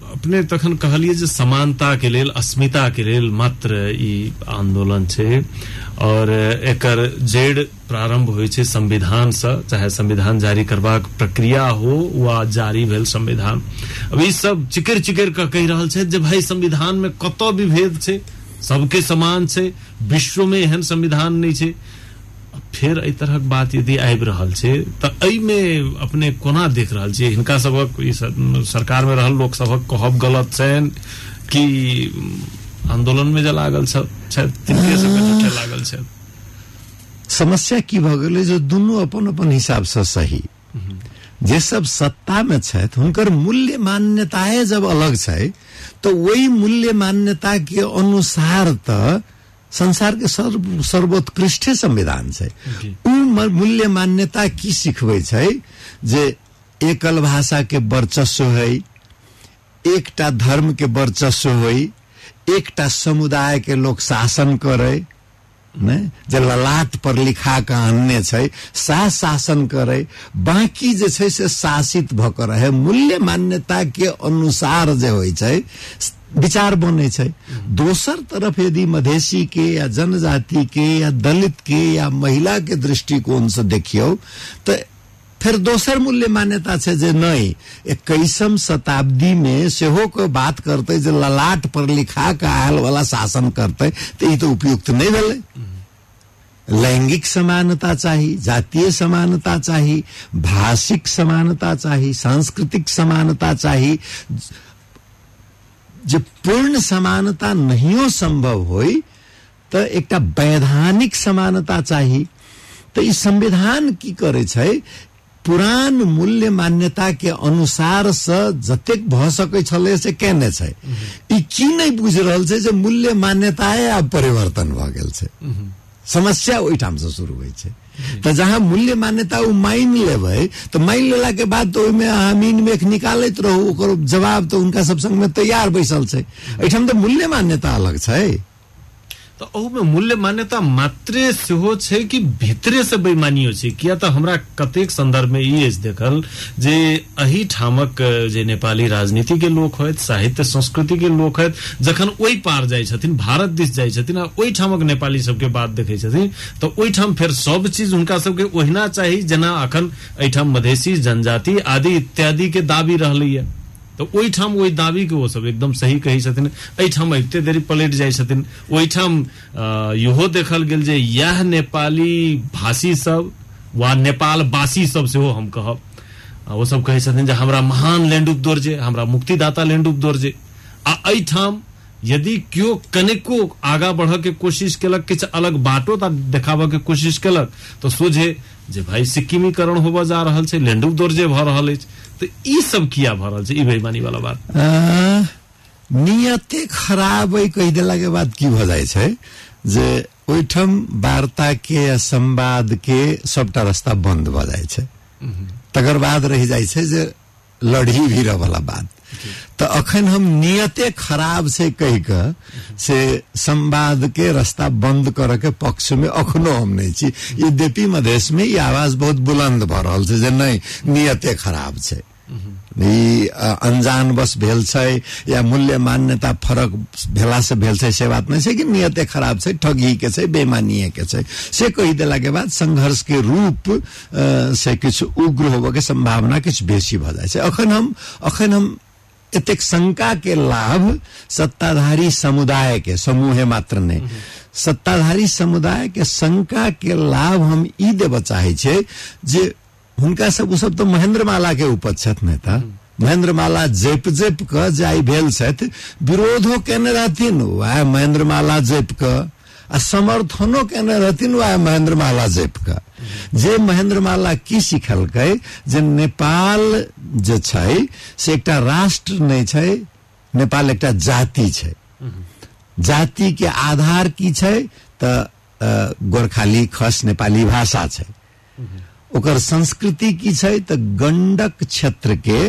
अपने तखन कहलिए जे समानता के लेल, अस्मिता के लेल मात्र ई आंदोलन छै और एकर जड़ प्रारंभ होइ छै संविधान से, चाहे संविधान जारी करबाक प्रक्रिया हो वा जारी भेल संविधान। अब ई सब चिकर चिकर कऽ कहि रहल छै जे भाई संविधान में कतऽ विभेद छै, सबके समान छै, विश्व में एहन संविधान नहि छै। फेर एहि तरहक बात यदि आबि रहल छै तऽ एहिमे अपने कोना देख रहल छियै? हिनका सबक ई सरकार में रहल लोक सबक कहब गलत छनि कि आंदोलन में जे लागल छथि तिनके सबके झूठे लागल छथि? समस्या की भऽ गेलै जे दुनू अपन अपन हिसाब से सही। जे सब सत्ता में छथि हुनकर मूल्य मान्यताएं जब अलग छै तो वही मूल्य मान्यता के अनुसार तऽ संसार के सर्वोत्कृष्ट संविधान छै। उ मूल्य मान्यता की सिखबै छै जे एकल भाषा के वर्चस्व है, एकटा धर्म के वर्चस्व है, एकटा समुदाय के लोक शासन करे, ने जे ललाट पर लिखा के आनने छै सएह शासन करे, बाकी जे छै से शासित भऽ के रहे। मूल्य मान्यता के अनुसार जे होइ छै विचार बनै छै। दोसर तरफ यदि मधेसी के या जनजाति के या दलित के या महिला के दृष्टिकोण से देखियौ तऽ फेर दोसर मूल्य मान्यता छै जे नहि, 21वीं शताब्दी में सेहो कोई बात करते जे ललाट पर लिखा के आयल वाला शासन करते तऽ ई तऽ उपयुक्त नहि भेलै। लैंगिक समानता चाही, जातीय समानता चाही, भाषिक समानता चाही, सांस्कृतिक समानता चाही। जे पूर्ण समानता नहियो संभव होई तऽ एकटा वैधानिक समानता चाही। तऽ ई संविधान की करै छै, पुरान मूल्य मान्यता के अनुसार से जतेक भऽ सकै छलै से केने छै। ई की नहि बुझि रहल छै जे मूल्य मान्यताए आब परिवर्तन भऽ गेल छै। समस्या ओहिठाम से शुरू होइ छै। तऽ जहाँ मूल्य मान्यता ओ मानि लेबै तऽ मानि लेला के बाद तऽ ओहिमे अहाँ मीन मेख निकालैत रहू, ओकर जवाब तऽ हुनका सब संगमे तैयार बैसल छै। एहिठाम तऽ मूल्य मान्यता अलग छै। तऽ ओहूमे मूल्य मान्यता मात्रे सेहो छै कि भीतरे से बेईमानियो छै? किया तऽ हमरा कतेक संदर्भ में ई अछि देखल जे एहि ठामक जे नेपाली राजनीति के लोक होइत, साहित्य संस्कृति के लोक होइत, जखन ओहि पार जाइ छथिन, भारत दिस जाइ छथिन आ ओहि ठामक नेपाली सबके बात देखै छथिन तऽ ओहिठाम फेर सब चीज हुनका सबके ओहिना चाही जेना अखन एहिठाम मधेसी जनजाति आदि इत्यादि के दाबी रहलैया। तऽ ओहिठाम ओहि दाबी के ओ सब एकदम सही कहै छथिन, एहिठाम अबिते देरी पलटि जाइ छथिन। ओहिठाम इहो देखल गेल जे इएह नेपाली भाषी सब वा नेपालवासी सब सेहो हम कहब ओ सब कहै छथिन जे हमरा महान लेंडुप दोर्जे, हमरा मुक्तिदाता लेंडुप दोर्जे। आ एहिठाम यदि केओ कनिको आगा बढ़ के कोशिश केलक, किछु अलग बाटो देखाबऽ के कोशिश केलक, तो सोझे जे भाई सिक्किमीकरण होबऽ जा रहल छै, लेंडुप दोर्जे भऽ रहल अछि। तऽ ई सब किया भऽ रहल छै, ई बेईमानी वाला बात? नियते खराब अइ कहि देला के बाद की भऽ जाइ छै जे ओहिठाम वार्ता के या संवाद के सबटा रास्ता बंद भऽ जाइ छै। तकर बाद रहि जाइ छै जे लड़ही भीड़ वाला बात। तऽ अखन हम नियते खराब छै कहि कऽ से संवाद के रास्ता बंद करऽ के पक्ष में अखनो हम नहीं छी। यद्यपि मधेश में ई आवाज बहुत बुलंद भऽ रहल छै जे नहीं, नियते खराब छै, ई अनजान बस भेल छै या मूल्य मान्यता फरक भेला से भेल छै, से बात नहीं छै कि नियते खराब छै, ठगी के छै, बेमानिए के छै। से कहि देला के बाद संघर्ष के रूप से किछु उग्र होबऽ के संभावना किछु बेसी भऽ जाइ छै। अखन हम एतेक शंका के लाभ सत्ताधारी समुदाय के समूहे मात्र नहीं, सत्ताधारी समुदाय के शंका के लाभ हम ई देबऽ चाहै छियै जे हुनका सब सब तो महेंद्रमाला के उपज छथि नेता। महेंद्रमाला जप जप क जाय भेल छथि, विरोधो केने रहथिन वएह महेंद्रमाला जप क, आ समर्थनो केने रहथिन वएह महेंद्रमाला जप क। जे महेंद्रमाला की सिखलकै जे नेपाल जे छै से एकटा राष्ट्र नहि छै, नेपाल एकटा जाति छै। जाति के आधार की छै तऽ गोरखाली खस नेपाली भाषा छै। ओकर संस्कृति की छै तऽ गंडक क्षेत्र के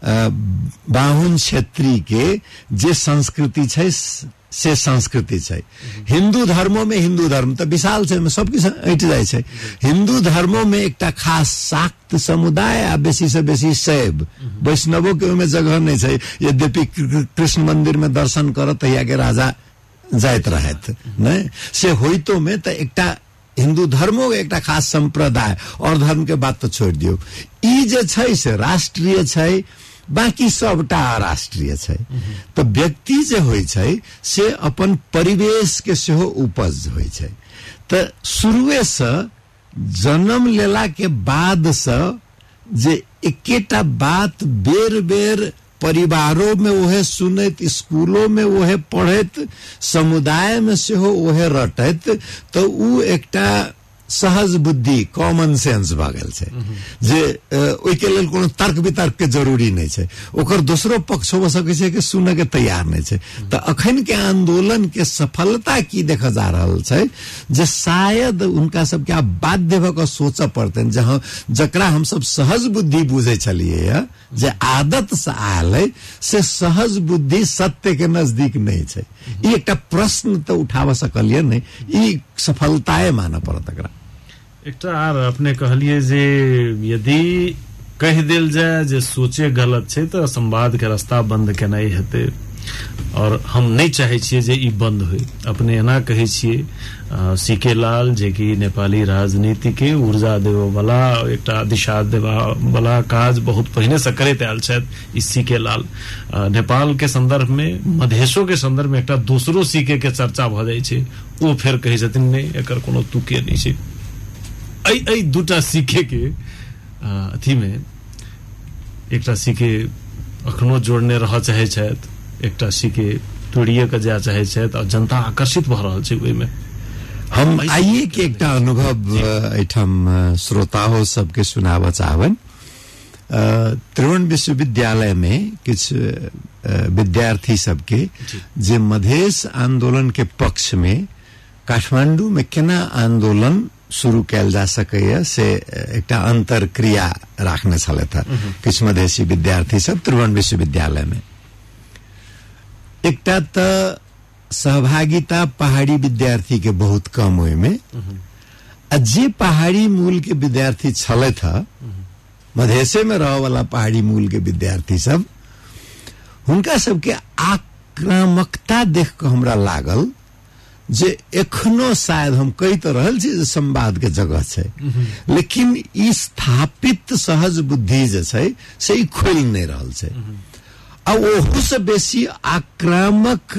बाहुन क्षेत्री के जे संस्कृति छै से संस्कृति छै। हिंदू धर्मो में, हिंदू धर्म तऽ विशाल छै, सब किछु ऐट जाइ छै। हिंदू धर्मो में एकटा खास शाक्त समुदाय आ बेसी से बेसी शैव वैष्णवो के ओहिमे जगह नहि छै। यद्यपि कृष्ण मंदिर में दर्शन करत तहिया के राजा जाइत रहथि, नहि से होइतो में तऽ एकटा हिंदू धर्मो एकटा खास संप्रदाय, और धर्म के बात तो छोड़ दियौ, ई जे छै से राष्ट्रीय छै, बाकी सबटा अराष्ट्रीय छै। तऽ व्यक्ति जे होइ छै से अपन परिवेश के सेहो उपज होइ छै। तऽ शुरुए से जन्म लेला के बाद से जे एकेटा बात बेर बेर परिवारों में ओहे सुनैत, स्कूलों में ओहे पढ़ैत, समुदाय में सेहो ओहे रटैत, तऽ उ एकटा सहज बुद्धि कॉमन सेंस भऽ गेल छै जे ओहिके लेल कोनो तर्क वितर्क के जरूरी नहि छै। ओकर दोसरो पक्ष हो सकै छै कि सुनऽ के तैयार नहि छै। तऽ अखन के आंदोलन के सफलता की देखा जा रहल छै जे शायद हुनका सबके आब बाध्य भऽ कऽ सोचऽ पड़तनि जे हम जकरा हमसब सहज बुद्धि बुझै छलियै जे आदत से आयल है, से सहज बुद्धि सत्य के नजदीक नहि छै। ई एकटा प्रश्न तऽ उठाबऽ सकलियै नहि, ई सफलताए मानऽ पड़त एकरा। एकटा आर अपने कहलियै जे यदि कहि देल जाय जे सोचे गलत छै तऽ संवाद के रास्ता बंद केनाइ हेतै, और हम नहीं चाहै छियै जे ई बंद होय। अपने एना कहै छियै सी के लाल जे कि नेपाली राजनीति के ऊर्जा देबऽ वाला एकटा दिशा देबऽ वाला काज बहुत पहिने से करैत आयल छथि ई सी के लाल। नेपाल के संदर्भ में, मधेशो के संदर्भ में एकटा दोसरो सी के चर्चा भऽ जाइ छै, ओ फेर कहै छथिन नहि एकर कोनो तुके नहि छै। एहि दूटा सीके के अथी में एकटा सीके अखनो जोड़ने रहऽ चाहै छथि, एकटा सीके तोड़िए के जाय चाहै छथि, और जनता आकर्षित भऽ रहल छै ओहिमे। हम आइए के एकटा अनुभव एहिठाम श्रोताओ सबके सुनाबऽ चाहबनि। त्रिभुवन विश्वविद्यालय में किछु विद्यार्थी सबके जे मधेश आंदोलन के पक्ष में काठमांडू में केना आंदोलन शुरू कयल जा सकैए से एकटा अंतरक्रिया राखने छलथि किछु मधेसी विद्यार्थी सब त्रिभुवन विश्वविद्यालय में। एकटा तऽ सहभागिता पहाड़ी विद्यार्थी के बहुत कम ओहिमे, आ जे पहाड़ी मूल के विद्यार्थी छलथि मधेसे में रह वाला पहाड़ी मूल के विद्यार्थी सब, हुनका सबके आक्रामकता देख कऽ हमरा लागल जे एखनो शायद हम कहि तऽ रहल छी जे संवाद के जगह छै, लेकिन ई स्थापित सहज बुद्धि जे छै से ई खोलि नहि रहल छै। आ ओहू से बेसी आक्रामक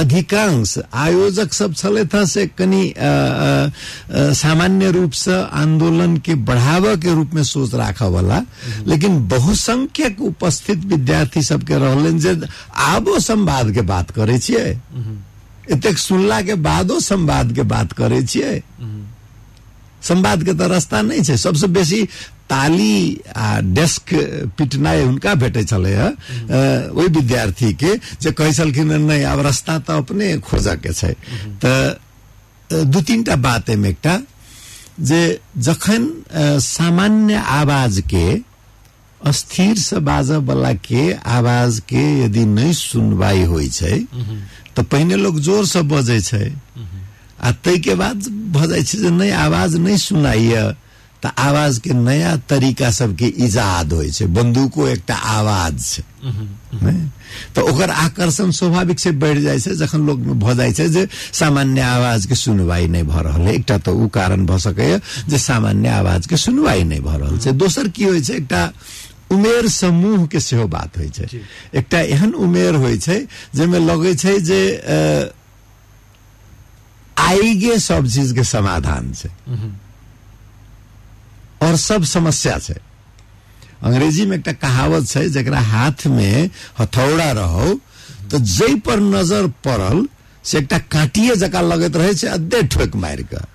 अधिकांश आयोजक सब छलथि हँ, से कनि सामान्य रूप से आंदोलन के बढ़ावा के रूप में सोच राखऽ वाला, लेकिन बहुसंख्यक उपस्थित विद्यार्थी सबके रहलनि जे आबो संवाद के बात करै छियै, एतेक सुनला के बादो संवाद के बात करै छियै, संवाद के तऽ रास्ता नहि छै। सबसे बेसी ताली आ डेस्क पिटनाइ हुनका भेटै छलै हँ, ओहि विद्यार्थी के जे कहै छलखिन नहि आब रास्ता तऽ अपने खोजऽ के छै। तऽ दू तीन टा बात एहिमे, एकटा जे जखन सामान्य आवाज के अस्थिर से बाजऽ वाला के आवाज के यदि नहि सुनवाई होइ छै तऽ पहिने लोक जोर से बजै छै आ ताहिके बाद भऽ जाइ छै जे नहि आवाज नहि सुनाइए तऽ आवाज के नया तरीका सबके इजाद होइ छै। बंदूको एकटा आवाज छै, तऽ ओकर आकर्षण स्वाभाविक से बढ़ि जाइ छै जखन लोक भऽ जाइ छै जे सामान्य आवाज के सुनवाई नहि भऽ रहल है। एकटा तऽ उ कारण भऽ सकैए जे सामान्य आवाज के सुनवाई नहि भऽ रहल छै। दोसर की होइ छै, एकटा उमेर समूह के सेहो बात होइ छै। एकटा एहन उमेर होइ छै जाहिमे लगै छै जे आइगे सब चीज के समाधान छै और सब समस्या छै। अंग्रेजी में एकटा कहावत छै जकरा हाथ में हथौड़ा रहो तो जै पर नजर पड़ल से एकटा कांटिए जकाँ लगैत रहै छै, अद्दे ठोक मारि कऽ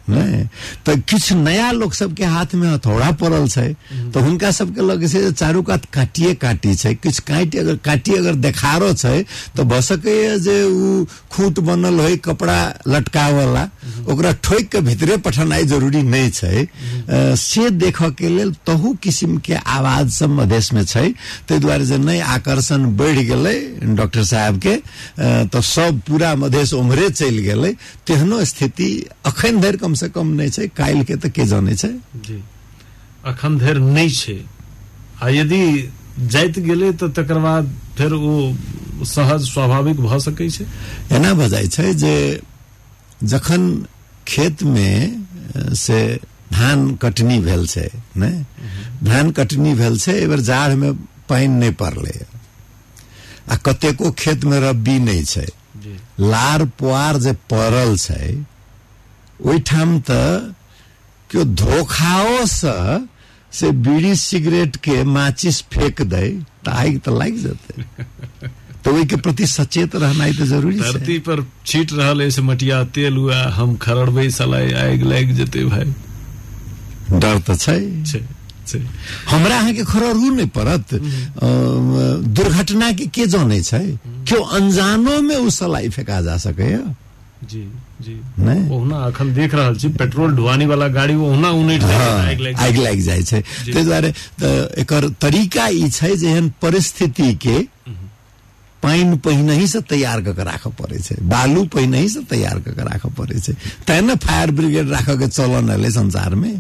नहि। तऽ किछु नया लोक सबके हाथ में हथौड़ा पड़ल छै तऽ हुनका सबके लगै छै जे चारू कात कांटिए कांटी छै, किछु कांटी अगर देखारो छै तऽ भऽ सकैए जे उ खूंट बनल होइ कपड़ा लटकावला, ओकरा ठोकि के भीतरे पठेनाइ जरूरी नहि छै। से देखऽ के लेल तहू किसिम के आवाज सब मधेश में छै, ताहि दुआरे जे नहि आकर्षण बढ़ि गेलै डॉक्टर साहब के तऽ सब पूरा मधेश उम्हरे चलि गेलै, तेहनो स्थिति अखन धरि कम से कम नहि छै। काल्हि के तऽ के जानै छै जी, अखन धरि नहि छै आ यदि जाइत गेलै तऽ तकर बाद फेर ओ सहज स्वाभाविक भऽ सकै छै। एना भऽ जाइ छै जे जखन खेत में से धान कटनी भेल छै, नहि धान कटनी भेल छै, एहि बेर जाड़ में पानि नहि पड़लै आ कतेको खेत में रब्बी नहि छै, लार पुआर जे पड़ल छै ओहिठाम तऽ केओ धोखाओ से बीड़ी सिगरेट के माचिस फेंक दे तऽ आगि तऽ लागि जेतै। तऽ ओहिके प्रति सचेत रहनाइ तऽ जरूरी छै। धरती पर छीट रहल अछि मटिया तेल हुआ, हम खरड़बै सलाइ आगि लागि जेतै भाई, डर तऽ छै। हमरा अहाँके खरड़ू नहि पड़त, दुर्घटना के जानै छै, केओ अनजानो में ओ सलाई फेका जा सकैया। जी जी, ओहुना अखन देख रहल छी पेट्रोल ढुआनी वाला गाड़ी ओहुना उनटि आगि लागि जाइ छै। ताहि दुआरे तऽ एकर तरीका ई छै जे एहन परिस्थिति के पानि पहिनहि से तैयार कऽ के राखऽ पड़ै छै, बालू पहिनहि से तैयार कऽ के राखऽ पड़ै छै, तैं ने फायर ब्रिगेड राखऽ के चलन एलै संसार में।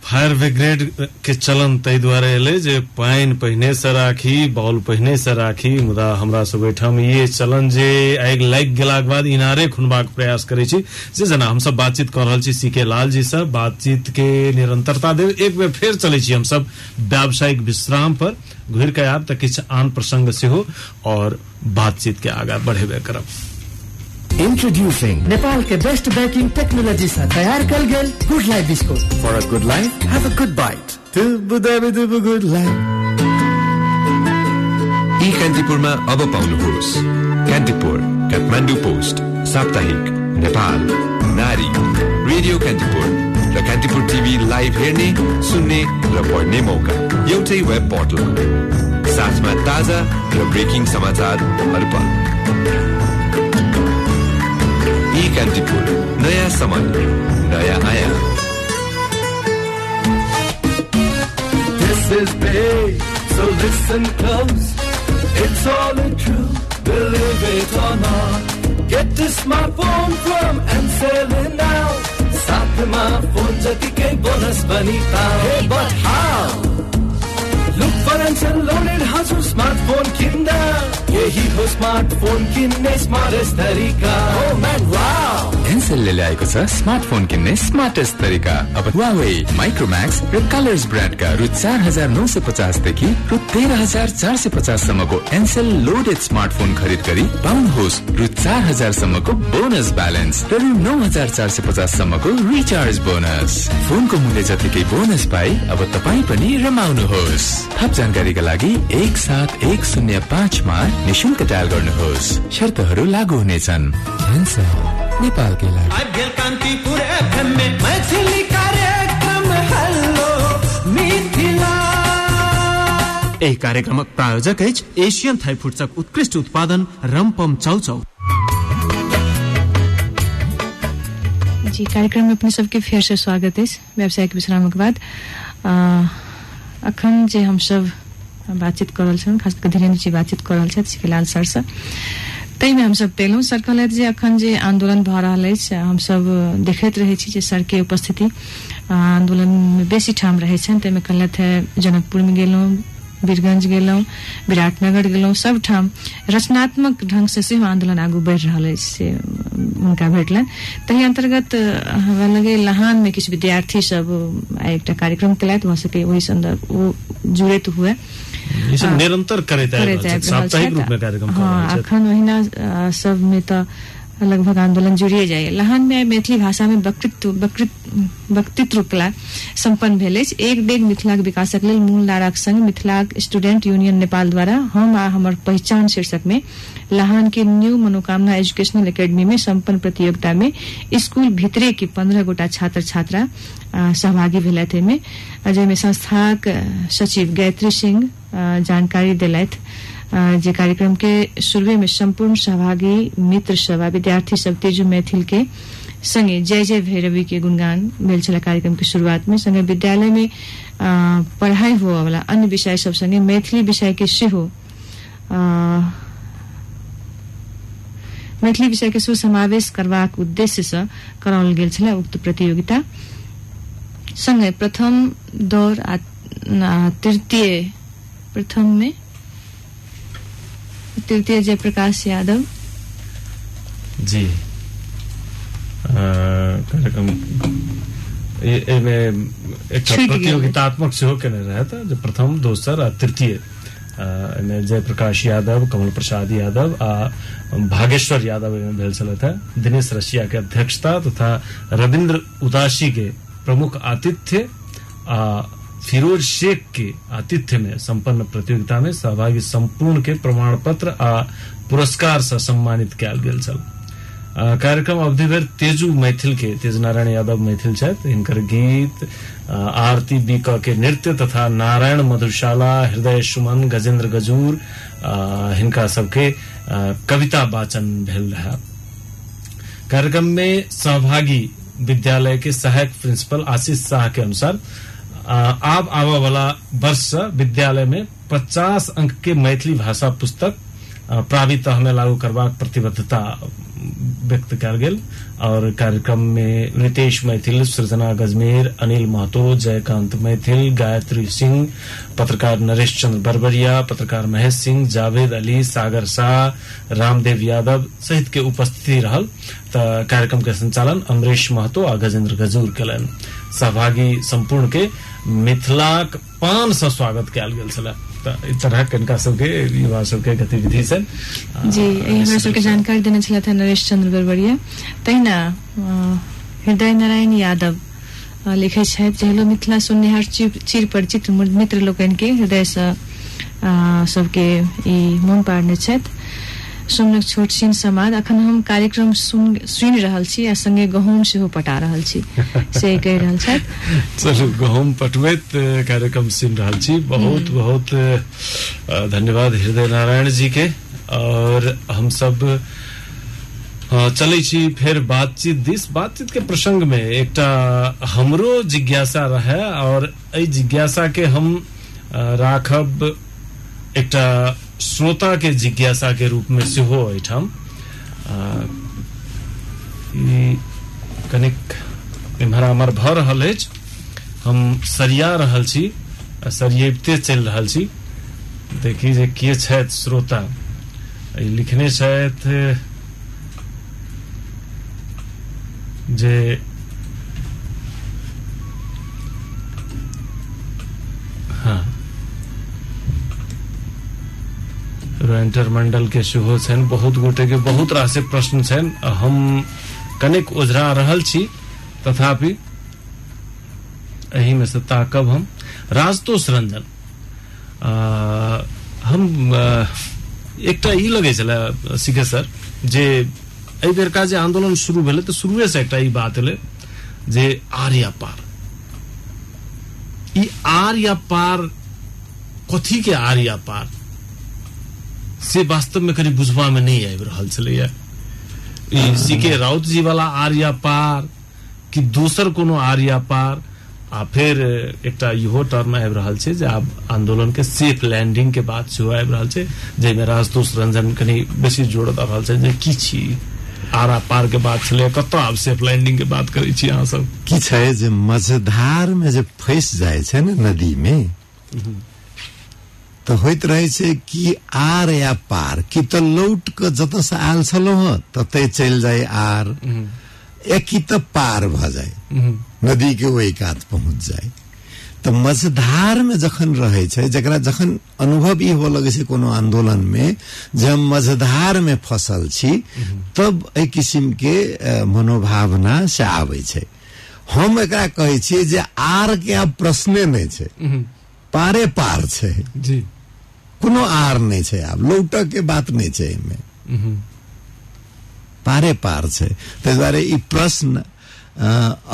फायर ब्रिगेड के चलन ताहि दुआरे एलै जे पानि पहिने से राखी, बाउल पहिने से राखी, मुदा हमरा सब ओहिठाम ये चलन जे आगि लागि गेलाक बाद इनारे खुनबाक प्रयास करै छी। जे जेना हमसब बातचीत कऽ रहल छी सी के लाल जी से, बातचीत के निरंतरता देब। एक बेर फेर चलै छी हमसब व्यावसायिक विश्राम पर, घुरि के आयब तऽ किछु आन प्रसंग सेहो और बातचीत के आगाँ बढ़ेबे करब। Introducing Nepal के बेस्ट बैंकिंग टेक्नोलॉजी से तैयार कल गेल good life biscuit. For a good life, have a good bite. Good life. ई कान्तिपुरमा अब पाउनुहोस् कान्तिपुर, काठमाडौँ पोस्ट, साप्ताहिक, नेपाल, नारी, रेडियो कान्तिपुर र कान्तिपुर टिभी लाइभ हेर्ने, सुन्ने र पढ्ने मौका एउटै वेब पोर्टलमा, साथमा ताजा र ब्रेकिङ समाचार हर पल। ई कान्तिपुर, नयाँ समय, नयाँ आयाम। This is big, so listen close. It's all true, believe it or not. Get a smartphone from Ncell now. साथमा फोन जतिकै बोनस पनि पाऊ। Hey, but how? Look for Ncell loaded हजुर स्मार्टफोन किन्दा। यही यही हो स्मार्टफोन किन्ने स्मार्टेस्ट तरिका। Oh man, wow! Ncell ले ल्याएको छ स्मार्टफोन किन्ने स्मार्टेस्ट तरिका। अब Huawei, Micromax र कलर्स ब्रान्डका रु 4950 देखि रु 13450 सम्मको Ncell loaded smartphone खरिद गरी पाउनुहोस् रु 4000 सम्मको बोनस ब्यालेन्स र रु 9450 सम्मको रिचार्ज बोनस। फोनको मूल्य जतिकै बोनस पाई अब तपाई पनि रमाउनुहोस्। थप जानकारीका लागि 17105 मा निशुल्क डायल गर्नुहोस्। शर्तहरू लागू हुनेछन्। Ncell, नेपालकै लागि। आबि गेल कांतिपुर एफएम में मैथिली कार्यक्रम हेलो मिथिला। एहि कार्यक्रमक प्रायोजक अछि एशियन थाई फूड्सक उत्कृष्ट उत्पादन रमपम चाउचाउ। जी, कार्यक्रम में अपने सबके फेर से स्वागत अछि व्यावसायिक विश्रामक बाद। अखन जे हम सब बातचीत कर रहल छलहुँ, खास कऽ धीरेन्द्र जी बातचीत कर रहल छथि सिकेलाल सर से, ताहिमे हमसब पेलहुँ। सर कहलथि जे अखन जे आंदोलन भऽ रहल अछि, हमसब देखैत रहै छी जे सरके उपस्थिति आंदोलनमे बेसी ठाम रहै छनि। ताहिमे कहलथि जनकपुरमे गेलहुँ, वीरगंज गेलहुँ, विराटनगर गेलहुँ, सब ठाम रचनात्मक ढंग से सेहो आंदोलन आगू बढ़ि रहल अछि से हुनका भेटलनि। ताहि अंतर्गत हमरा लगै लहानमे किछु विद्यार्थी सब आइ एकटा कार्यक्रम केलथि, भऽ सकै ओहि सन्दर्भ ओ जुड़ैत हुए। ई सब निरंतर करैत आबि रहल छथि, साप्ताहिक रूप में कार्यक्रम कऽ रहल छथि। अखन ओहिना सबमे तऽ लगभग आंदोलन जुड़िए जाइए। लहानमे मैथिली भाषामे वक्तृत्व कला सम्पन्न भेल अछि। एक डेग मिथिलाक विकासक लेल मूल नाराक संग मिथिलाक स्टूडेंट यूनियन नेपाल द्वारा हम आ हमर पहिचान शीर्षक में लहान के न्यू मनोकामना एजुकेशनल एकेडमी में सम्पन्न प्रतियोगिता में स्कूल भितरे के 15 गोटा छात्र छात्रा सहभागी भेलथि। एहिमे जाहिमे संस्थाक सचिव गायत्री सिंह जानकारी देलथि जे कार्यक्रम के शुरुए में संपूर्ण सहभागी मित्र सब आ विद्यार्थी सब तेजू मैथिल के संगे जय जय भैरवी के गुणगान भेल छल कार्यक्रम के शुरुआत में। संगे विद्यालय में पढ़ाई हुआ वाला अन्य विषय सब संगे मैथिली विषय के सेहो समावेश करबाक उद्देश्य से कराओल गेल छल उक्त प्रतियोगिता। संगे प्रथम दौर आ तृतीय प्रथम में तृतीय जयप्रकाश यादव जी कार्यक्रम एमे एकटा प्रतियोगितात्मक सेहो केने रहै त जे प्रथम, दोसर आ तृतीय एमे जयप्रकाश यादव, कमल प्रसाद यादव आ भागेश्वर यादव एमे भेल छलथि। दिनेश रसिया के अध्यक्षता तथा रविन्द्र उदासी के प्रमुख आतिथ्य आ फिरोज शेख के आतिथ्य में संपन्न प्रतियोगिता में सहभागी संपूर्ण के प्रमाण पत्र आ पुरस्कार से सम्मानित कयल गेल छल। कार्यक्रम अवधि भरि तेजू मैथिल के तेजनारायण यादव मैथिल छथि, हिनकर गीत, आरती बीक के नृत्य तथा नारायण मधुशाला, हृदय सुमन, गजेंद्र गजूर हिनका सबके कविता वाचन भेल रहा। कार्यक्रम में सहभागी विद्यालय के सहायक प्रिंसिपल आशीष शाह के अनुसार आब आबऽ वाला वर्ष विद्यालय में 50 अंक के मैथिली भाषा पुस्तक प्रावि तह में लागू करबाक प्रतिबद्धता व्यक्त कयल गेल। और कार्यक्रम में रितेश मैथिल, सृजना गजमेर, अनिल महतो, जयकांत मैथिल, गायत्री सिंह, पत्रकार नरेश चंद्र बरबरिया, पत्रकार महेश सिंह, जावेद अली, सागर शाह, रामदेव यादव सहित के उपस्थिति रहल। त कार्यक्रम के संचालन अमरेश महतो आ गजेंद्र गजूर केलनि। सहभागी संपूर्ण के मिथिलाक पान से स्वागत कयल गेल छल। त ई तरह हिनका सबके युवा सबके गतिविधि से जी हमरा सबके जानकारी देने छलथि नरेश चंद्र बरबरिया। तहिना हृदय नारायण यादव लिखै छथि जे हेलो मिथिला सुननिहार चिर परिचित मित्र लोकनि के हृदय से सबके ई मोन पाड़ने छथि। सुनक छोट छिन समाद अखन हम कार्यक्रम सुनि रहल छी आ संगे गहूम सेहो पटा रहल छी से कहि रहल छथि। चलू, गहूम पटबैत कार्यक्रम सुनि रहल छी। बहुत बहुत धन्यवाद हृदय नारायण जी के। और हम सब चलै छी फेर बातचीत दिस। बातचीत के प्रसंग में एकटा हमरो जिज्ञासा रहे और एहि जिज्ञासा के हम राखब एकटा श्रोता के जिज्ञासा के रूप में सेहो एहिठाम कनिक एम्हर आम्हर भऽ रहल अछि। हम सरिया रहल छी, सरियबिते चलि रहल छी। देखी जे के छथि श्रोता। लिखने छथि जे हाँ रोएंटर मंडल के सेहो छनि, बहुत गोटे के बहुत रास प्रश्न छनि। हम कनेक ओझरा रहल छी, तथापि एहि में से ताकब हम। राजतोष रंजन, हम एकटा ई लगै छलै सीखे सर जे एहि बेरका जे आंदोलन शुरू भेलै तऽ शुरुए से एकटा ई बात एलै जे आर या पार, ई आर या पार कथी के आर या पार से वास्तव में कनि बुझबा में नहीं आबि रहल छलैया। ई सी के राउत जी वाला आर या पार कि दोसर कोनो आर या पार। आ फेर एकटा इहो टर्म आबि रहल छै जे आब आंदोलन के सेफ लैंडिंग के बात सेहो आबि रहल छै, जाहिमे राजतोष रंजन कनि बेसी जोर दऽ रहल छै जे की छी आरा पार के बात छलै, कतऽ आब सेफ लैंडिंग के बात करै छी अहाँ सब। की छै जे मझधार में जे फंसि जाइ छै ने नदी में, तऽ होइत रहै छै कि आर या पार, कि तऽ लौट कऽ जतऽ से आयल छलहुँ हँ ततै चलि जाइ आर, या कि तऽ पार भऽ जाय, नदी के ओहि कात पहुँच जाय। तऽ मझधार में जखन रहै छै, जकरा जखन अनुभव ई हुअ लगै छै कोनो आंदोलन में जे हम मझधार में फसल छी, तब एहि किसिम के मनोभावना से आबै छै। हम एकरा कहै छियै जे आर के आब प्रश्ने नहि छै, पारे पार छै जी, कोनो आर नहि छै, आब लौटऽ के बात नहि छै, एहिमे पारे पार छै। ताहि दुआरे ई प्रश्न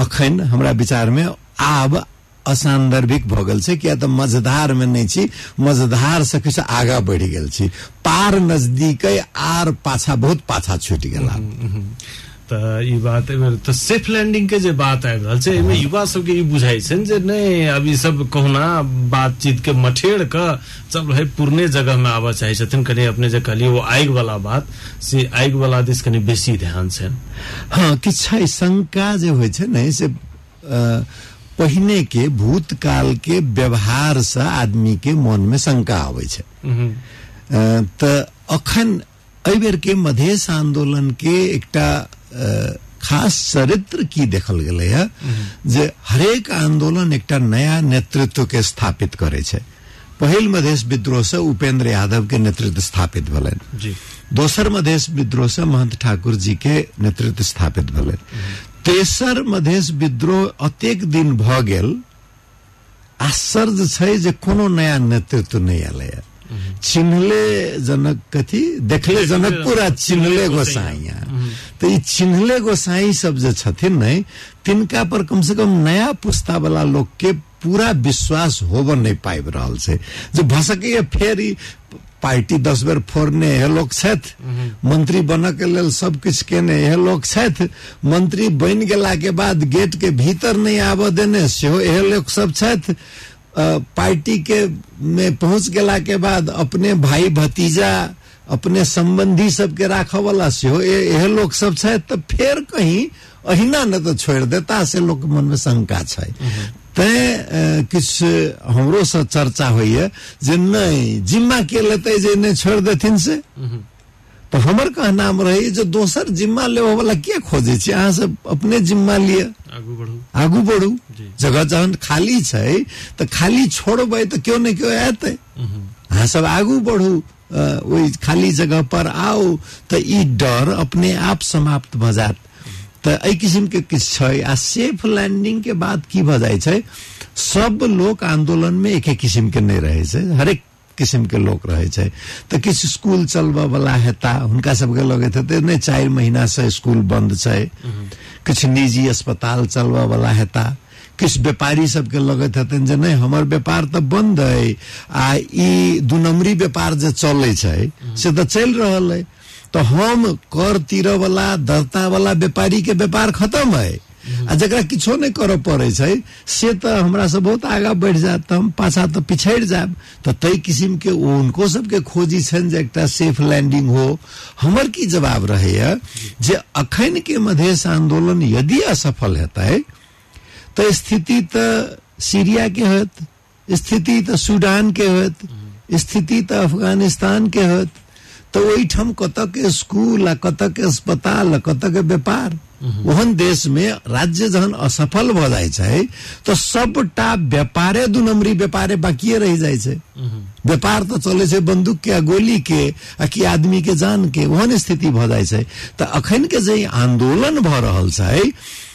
अखन हमरा विचार में आब असान्दर्भिक भऽ गेल छै, किया तऽ मझधार में नहि छी, मझधार से किछु आगाँ बढ़ि गेल छी, पार नजदीक आर पाछा बहुत पाछा छूटि गेल। तऽ ई बात तऽ सेफ लैंडिंग के जे बात आबि रहल छै, एहिमे युवा सबके ई बुझाइ छनि जे नहि अब ई सब कहुना बातचीत के मठेड़ कऽ चल भाई पुरने जगह में आबऽ चाहै छथिन। कनि अपने जे कहलियै ओ आगि वाला बात, से आगि वाला दिस कनि बेसी ध्यान छनि। हँ, किछु छै शंका जे होइ छै ने, से पहिने के भूतकाल के व्यवहार से आदमी के मन में शंका आबै छै। तऽ अखन एहि बेर के मधेश आंदोलन के एकटा खास चरित्र की देखल गेलै है जे हरेक आंदोलन एकटा नया नेतृत्व के स्थापित करै छै। पहिल मधेश विद्रोह से उपेंद्र यादव के नेतृत्व स्थापित भेलनि, दोसर मधेश विद्रोह से महंत ठाकुर जी के नेतृत्व स्थापित भेलनि, तेसर मधेश विद्रोह अतेक दिन भऽ गेल, आश्चर्य छै जे कोनो नया नेतृत्व नहि एलै। चिन्हले जनक कथी देखले जनकपुर आ चिन्हले गोसाइया, तऽ ई चिन्हले गोसाई सब जे छथिन ने, तिनका पर कम से कम नया पुस्ता वाला लोक के पूरा विश्वास होबऽ नहि पाबि रहल छै जे भऽ सकैए फेर ई पार्टी 10 बेर फोड़ने हे लोक छथि, मंत्री बनऽ के लेल सब किछु केने हे लोक छथि, मंत्री बनि गेला के बाद गेट के भीतर नहि आबऽ देने सेहो एहे लोक सब छथि, पार्टी के में पहुंच गेला के बाद अपने भाई भतीजा अपने संबंधी सबके राखऽ वाला सेहो एहे लोक सब छथि, तऽ फेर कहीं अहिना ने तऽ छोड़ि देता, से लोक मन में शंका छै। तैं किछु हमरो से चर्चा होइए जे नहि जिम्मा के लेतै जे नहि छोड़ि देथिन से, तऽ हमर कहनाम रहै जे दोसर जिम्मा लेबऽ वाला किया खोजै छी, अहाँ सब अपने जिम्मा लिअ, आगू बढ़ू। जगह जहन खाली छै तऽ खाली छोड़बै तऽ केओ ने केओ एतै, अहाँ सब आगू बढ़ू, ओहि खाली जगह पर आउ, तऽ ई डर अपने आप समाप्त भऽ जायत। तऽ एहि किसिम के किछु छै। आ सेफ लैंडिंग के बाद की भऽ जाइ छै, सब लोक आंदोलन में एके किसिम के नहि रहै छै, हरेक किसिम के लोक रहै छै। तऽ किछु स्कूल चलबऽ वाला हेता, हुनका सबके लगैत हेतै नहि 4 महीना से स्कूल बंद छै, किछु निजी अस्पताल चलबऽ वाला हेता, किछु व्यापारी सबके लगैत हेतनि जे नहि हमर व्यापार तऽ बंद अइ आ ई 2 नम्बरी व्यापार जे चलै छै से तऽ चलि रहल अइ, तऽ हम कर तीरऽ वाला दर्ता वाला व्यापारी के व्यापार खत्म अइ, आ जकरा किछो नहि करऽ पड़ै छै से तऽ हमरा से बहुत आगाँ बढ़ि जायत, तऽ हम पाछा तऽ पिछड़ि जायब। तऽ ताहि किसिम के ओ हुनको सबके खोजी छनि जे एकटा सेफ लैंडिंग हो। हमर की जवाब रहैए जे अखन के मधेश आंदोलन यदि असफल हेतै तऽ स्थिति तऽ सीरिया के होयत, स्थिति तऽ सूडान के होयत, स्थिति तऽ अफगानिस्तान के होयत। तऽ ओहिठाम कतऽ के स्कूल आ कतऽ के अस्पताल आ कतऽ के व्यापार। ओहन देश में राज्य जहन असफल भऽ जाइ छै तऽ सबटा व्यापारे दू नंबरी व्यापारे बाकिए रहि जाइ छै। व्यापार तऽ चलै छै बंदूक के आ गोली के आ कि आदमी के जान के, ओहन स्थिति भऽ जाइ छै। तऽ अखन के जे आंदोलन भऽ रहल छै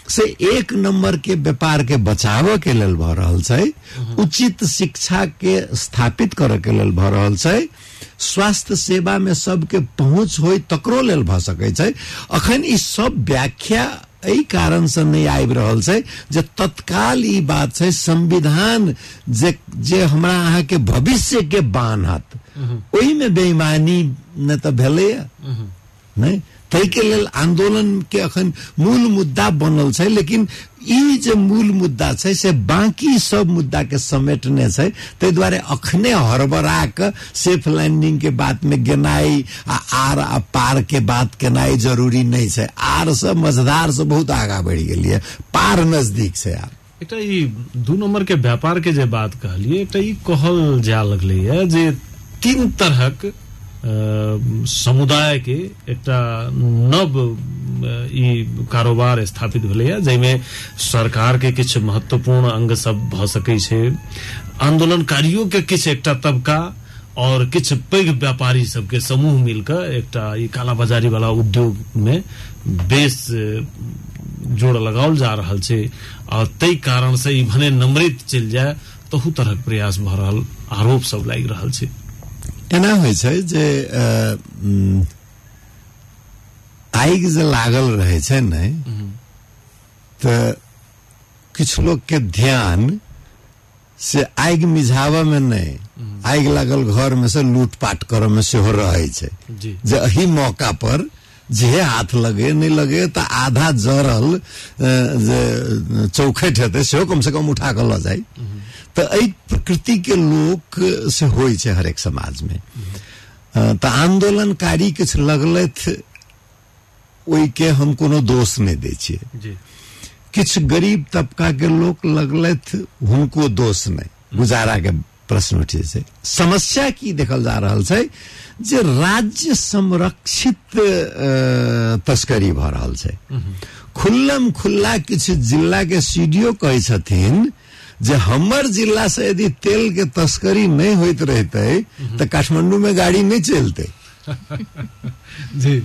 से एक नंबर के व्यापार के बचावऽ के लेल भऽ रहल छै, उचित शिक्षा के स्थापित करऽ के लेल भऽ रहल छै, स्वास्थ्य सेवा में सबके पहुंच होय तकरो लेल भऽ सकै छै। अखन ई सब व्याख्या एहि कारण से नहि आबि रहल छै जे तत्काल ई बात छै संविधान जे जे हमरा अहाँके भविष्य के बान्हत ओहिमे बेईमानी ने तऽ भेलैया नहि, ताहिके लेल आंदोलन के अखन मूल मुद्दा बनल छै। लेकिन ई जे मूल मुद्दा छै से बाकी सब मुद्दा के समेटने छै, ताहि दुआरे अखने हड़बड़ा कऽ सेफ लैंडिंग के बात में गेनाइ आ आर आ पार के बात केनाइ जरूरी नहि छै। आर से मझधार से बहुत आगा बढ़ि गेलियै, पार नजदीक छै। आब एकटा ई दू नंबर के व्यापार के जे बात कहलियै, एकटा ई कहल जा लगलैया जे तीन तरहक समुदाय के एकटा नव ई कारोबार स्थापित भेलैया, जाहिमे सरकार के किछु महत्वपूर्ण अंग सब भऽ सकै छै, आंदोलनकारियों के किछु एकटा तबका और किछु पैघ व्यापारी सबके समूह मिलकर एकटा ई कालाबाजारी वाला उद्योग में बेस जोड़ लगाओल जा रहल छै और ताहि कारण से ई भने नमृत चलि जाय तहू तरहक प्रयास भऽ रहल आरोप सब लागि रहल छै। एना होइ छै जे आगि जे लागल रहै छै ने तऽ किछु लोक के ध्यान से आगि मिझाबऽ में नहि, आगि लागल घर में से लूटपाट करऽ में सेहो रहै छै जे एहि मौका पर जे हाथ लगे नहि लगे तऽ आधा जरल जे चौखट हेतै सेहो कम से कम उठा कऽ लऽ जाइ। तऽ एहि प्रकृति के लोक से होइ छै हरेक समाज में। तऽ आंदोलनकारी किछु लगलथि ओहिके हम कोनो दोष नहि दै छियै, किछु गरीब तबका के लोक लगलथि हुनको दोष नहि, गुजारा के प्रश्न उठै छै। समस्या की देखल जा रहल छै जे राज्य संरक्षित तस्करी भऽ रहल छै। खुल्लम खुल्ला किछु जिला के सीडीओ कहै छथिन जे हमर जिला से यदि तेल के तस्करी नहीं होइत रहते तऽ काठमांडू में गाड़ी नहीं चलते। जी,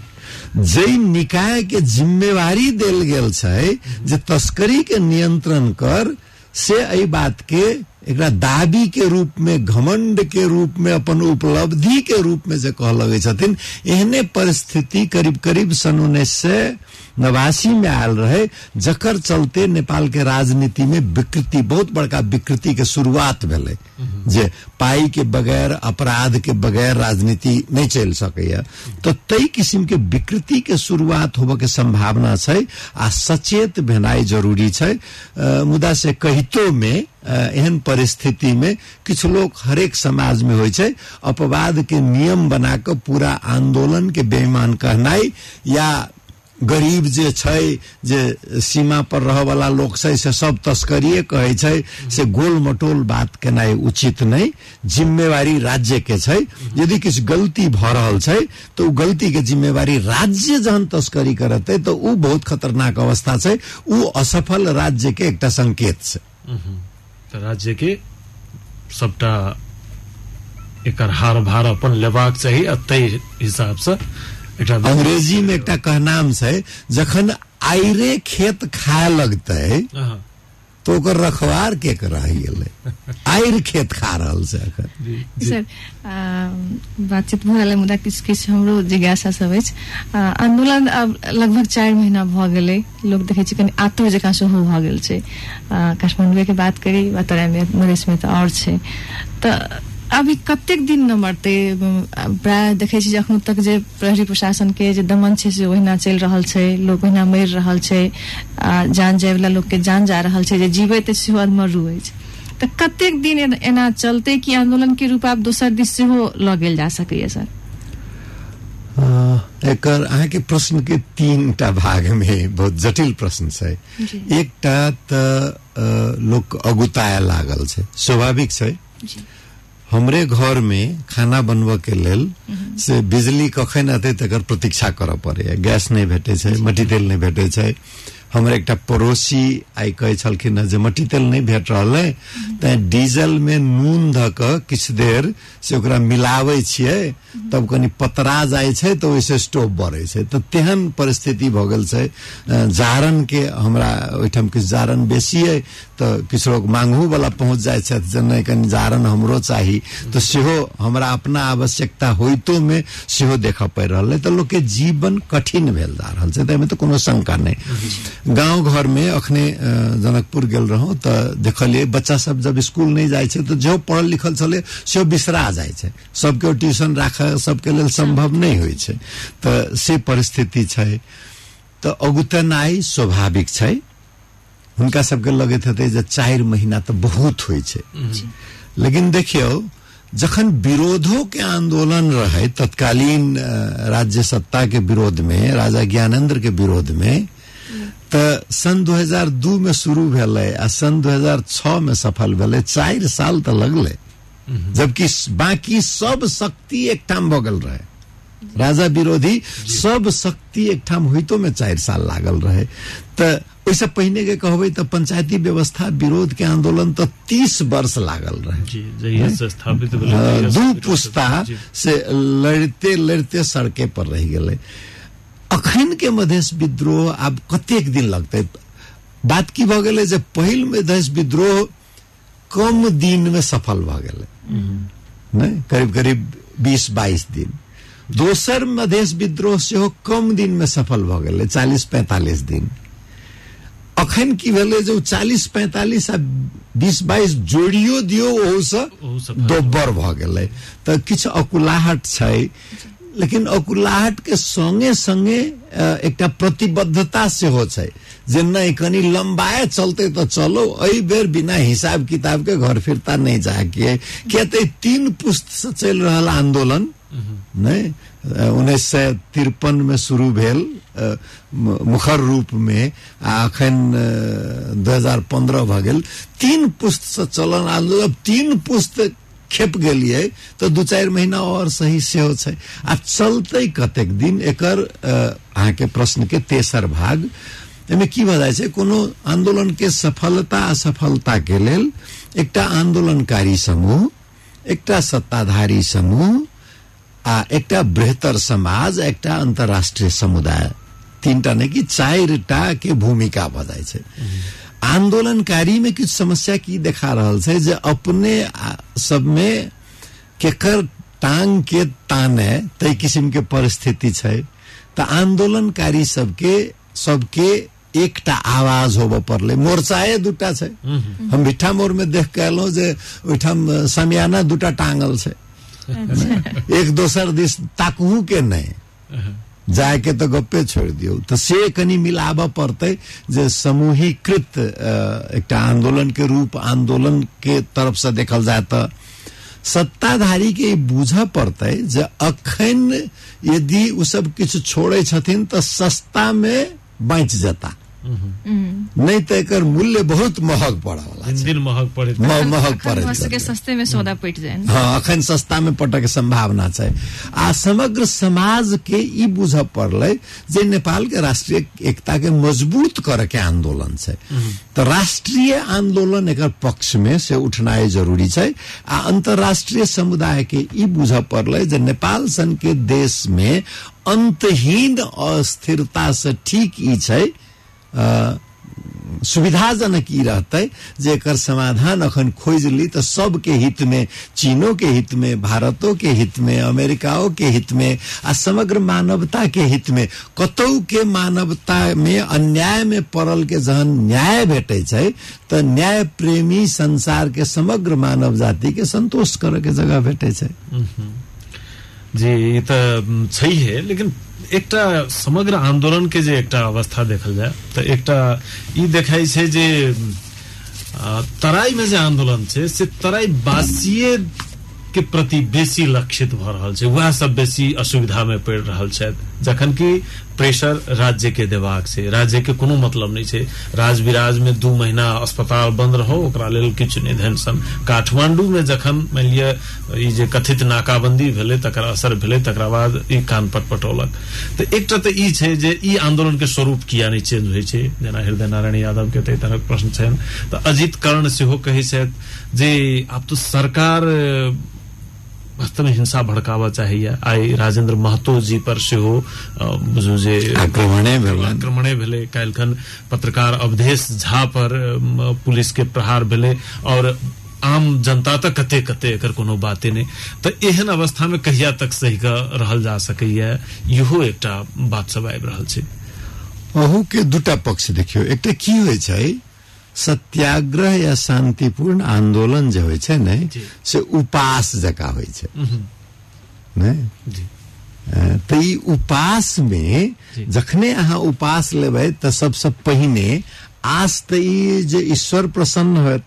जे निकाय के जिम्मेवारी देल गेल छै जे तस्करी के नियंत्रण कर, से एहि बात के एकरा दाबी के रूप में, घमंड के रूप में, अपन उपलब्धि के रूप में जे कह लगै छथिन। एहने परिस्थिति करीब करीब सन 1989 में आयल रहे, जकर चलते नेपाल के राजनीति में विकृति, बहुत बड़का विकृति के शुरुआत भेलै जे पाई के बगैर, अपराध के बगैर राजनीति नहीं चलि सकैया। तो तै किसिम के विकृति के शुरुआत होबऽ के संभावना छै आ सचेत भेनाइ जरूरी छै। मुदा से कहितो में एहन परिस्थिति में किछु लोक हरेक समाज में होइ छै अपवाद के नियम बना कऽ पूरा आंदोलन के बेईमान कहनाइ या गरीब जे छै जे सीमा पर रहऽ वाला लोक छै से सब तस्करिए कहै छै, से गोल मटोल बात केनाइ उचित नहि। जिम्मेवारी राज्य के छै, यदि किछु गलती भऽ रहल छै तऽ ओ गलती के जिम्मेवारी राज्य जहन तस्करी करतै तऽ ओ बहुत खतरनाक अवस्था छै, ओ असफल राज्य के एकटा संकेत छै। तऽ राज्य के सबटा एकर हार भार अपन लेबाक चाही आ ताहि हिसाब से अंग्रेजी में एकटा कहनाम छै, जखन आइरे खेत खाए लगतै तो ओकर रखवार के रहि गेलै, आइर खेत खा रहल छै अखन। सर, बातचीत भऽ रहल, मुदा किछु किछु हमरो जिज्ञासा सब अछि। आंदोलन आब लगभग 4 महीना भऽ गेलै, लोक देखै छै कनि आतुर जकाँ सेहो भऽ गेल छै। काठमांडुए के बात करी वा तराईमे मधेशमे तऽ आओर छै, तऽ अभी कतेक दिन न मरतै? प्रायः देखै छी जे अखन तक जे प्रहरी प्रशासन के जे दमन छै से ओहिना चलि रहल छै, लोक ओहिना मरि रहल छै, आ जान जायवला लोक के जान जा रहल छै, जे जीवैत सेहो अधमरू अछि। तऽ कतेक दिन एना चलतै कि आंदोलन के रूप आब दोसर दिस सेहो लऽ गेल जा सकैया? सर, एकर अहाँके प्रश्न के 3 भाग में बहुत जटिल प्रश्न छै। एकटा तऽ लोक अगुताए लागल छै, स्वाभाविक छै। हमरे घर में खाना बनबऽ के लेल से बिजली कखन एतै तकर प्रतीक्षा करऽ पड़ैया। गैस नहि भेटै छै, मट्टी तेल नहि भेटै छै। हमर एकटा पड़ोसी आइ कहै छलखिन हँ जे मट्टी तेल नहि भेट रहल है, तैं डीजल में नून धऽ कऽ किछु देर से ओकरा मिलाबै छियै, तब कनि पतरा जाइ छै तऽ ओहिसँ स्टोव बरै छै। तऽ तेहन परिस्थिति भऽ गेल छै। जारन के हमरा ओहिठाम किछु जारन बेसी अइ तऽ किछु लोक मांगहु वाला पहुँच जाइ छथि जे नहि कनि जारन हमरो चाही, तऽ सेहो हमरा अपना आवश्यकता होइतो में सेहो देखऽ पड़ि रहल अइ। तऽ लोकके जीवन कठिन भेल जा रहल छै, ताहिमे तऽ कोनो शंका नहि। गाँव घर में अखने जनकपुर गेल रहौं तऽ देखलियै बच्चा सब जब स्कूल नहि जाइ छै तऽ जो पढ़ल लिखल छलै सेहो बिसरा जाइ छै। सबके ट्यूशन राखऽ सबके लेल सम्भव नहि होइ छै, तऽ से परिस्थिति छै। तऽ अगुतनाइ स्वाभाविक छै। हुनका सबके लगैत हेतै जे 4 महीना तऽ बहुत होइ छै, लेकिन देखियौ जखन विरोधो के आंदोलन रहे तत्कालीन राज्य सत्ता के विरोध में, राजा ज्ञानेन्द्र के विरोध में, तऽ सन 2002 में शुरू भेलै आ सन 2006 में सफल भेलै। 4 साल तऽ लगलै, जबकि बाकी सब शक्ति एकठाम भऽ गेल रहे। राजा विरोधी सब शक्ति एकठाम होइतो में 4 साल लागल रहे। तऽ ओहिसँ पहिने के कहबै तऽ पंचायती व्यवस्था विरोध के आंदोलन तऽ 30 वर्ष लागल रहे। स्थापित भेलै, 2 पुस्ता से लड़ते लड़ते सड़के पर रहि गेलै। अखन के मधेश विद्रोह आब कतेक दिन लगतै? बात की भऽ गेलै जे पहिल मधेश विद्रोह कम दिन में सफल भऽ गेलै, नहि करीब करीब 20-22 दिन। दोसर मधेश विद्रोह सेहो कम दिन में सफल भऽ गेलै, 40-45 दिन। अखन की भेलै जे 40-45 आ 20-22 जोड़ियो दियौ ओहूसँ दोब्बर भऽ गेलै। तऽ किछु अकुलाहट छै, लेकिन अकुलाहट के संगे संगे एकटा प्रतिबद्धता सेहो छै जे नहि कनि लम्बाए चलते तऽ चलो, एहि बेर बिना हिसाब किताब के घर फिरता नहि जाके। किया तऽ 3 पुस्त से चलि रहल आंदोलन नहि 1953 में शुरू भेल मुखर रूप में आ अखन 2015 भऽ गेल। 3 पुस्त से चलल आंदोलन, 3 पुस्त खेप गेलियै तऽ 2-4 महीना और सही सेहो छै। आ चलतै कतेक दिन, एकर अहाँके प्रश्न के तेसर भाग एहिमे की भऽ जाइ छै, कोनो आंदोलन के सफलता असफलता के लेल एकटा आंदोलनकारी समूह, एकटा सत्ताधारी समूह आ एकटा बृहत्तर समाज, एकटा अंतर्राष्ट्रीय समुदाय, 3टा नहि कि 4टा के भूमिका भऽ जाइ छै। आंदोलनकारी में किछु समस्या की देखा रहल छै जे अपने सबमे केकर टांग के ताने तै किसिम के परिस्थिति छै। तऽ आंदोलनकारी सबके सबके एकटा आवाज होबऽ पड़लै। मोर्चाए 2टा छै। हम भिट्ठा मोड़ में देख के एलहुँ जे ओहिठाम समियाना 2टा टांगल छै, एक दोसर दिस ताकहू के नहि, जाय के तऽ गप्पे छोड़ि दियौ। तऽ से कनि मिलाबऽ पड़तै जे समूहीकृत एकटा आंदोलन के रूप आंदोलन के तरफ से देखल जाय तऽ सत्ताधारी के बूझऽ पड़तै जे अखन यदि ओ सब किछु छोड़ै छथिन तऽ सस्ता में बाँचि जेता, नहीं तो एकर मूल्य बहुत महग पड़े, दिन महग पड़े, महग पड़े, सस्ते में सौदा पटि जाए। हाँ, अखन सस्ता में पटक के संभावना छै। आ समग्र समाज के ई बुझऽ पड़लै जे नेपाल के राष्ट्रीय एकता के मजबूत करे के आंदोलन छै, तऽ राष्ट्रीय आंदोलन एकर पक्ष में से उठनाइ जरूरी छै। आ अंतर्राष्ट्रीय समुदाय के ई बुझऽ पड़लै जे नेपाल सन के देश में अंतहीन अस्थिरता से ठीक ई छै, सुविधाजनक ई रहतै जे एकर समाधान अखन खोजि ली तऽ सबके हित में, चीनो के हित में, भारतो के हित में, अमेरिकाओ के हित में आ समग्र मानवता के हित में। कतौ के मानवता में अन्याय में पड़ल के जहन न्याय भेटै छै तऽ न्याय प्रेमी संसार के समग्र मानव जाति के संतोष करे के जगह भेटै छै। जी ई तऽ छैहे, लेकिन एकटा समग्र आंदोलन के जे एकटा अवस्था देखल जाय तऽ एकटा ई देखाइ छै जे तराई में जे आंदोलन छै से तराई वासीय के प्रति बेसी लक्षित भऽ रहल छै, वएह सब बेसी असुविधा में पड़ि रहल छथि। जखन कि प्रेशर राज्य के देबाक छै, राज्य के कोनो मतलब नहि छै। राजविराज में 2 महीना अस्पताल बंद रहो, ओकरा लेल किछु नहि धनसन। काठमांडू में जखन मानि लिअ ई जे कथित नाकाबंदी भेलै तकर असर भेलै, तकरा बाद ई कान पटपटौलक। तऽ एकटा तऽ ई छै जे ई आंदोलन के स्वरूप किया नहि चेंज होइ छै, जेना हृदय नारायण यादव के तऽ एहि तरहक प्रश्न छनि। तऽ अजित कर्ण सेहो कहै छथि जे आब तऽ सरकार वास्तव में हिंसा भड़कावा चाहिए। आइ राजेंद्र महतो जी पर सेहो बुझू जे आक्रमणे भेलै। काल्हिखन पत्रकार अवधेश झा पर पुलिस के प्रहार भेलै और आम जनता तक कते कते एकर कोनो बाते नहि। तऽ एहन अवस्था में कहिया तक सही कऽ रहल जा सकैया, इहो एकटा बात सब आबि रहल छै। अहू के दूटा पक्ष देखियौ। एकटा की होइ छै, सत्याग्रह या शांतिपूर्ण आंदोलन जे होइ छै ने से उपास जकाँ होइ छै ने। तऽ ई उपास में जखने अहाँ उपास लेबै तऽ सबसँ पहिने आस तऽ ई जे ईश्वर प्रसन्न होत,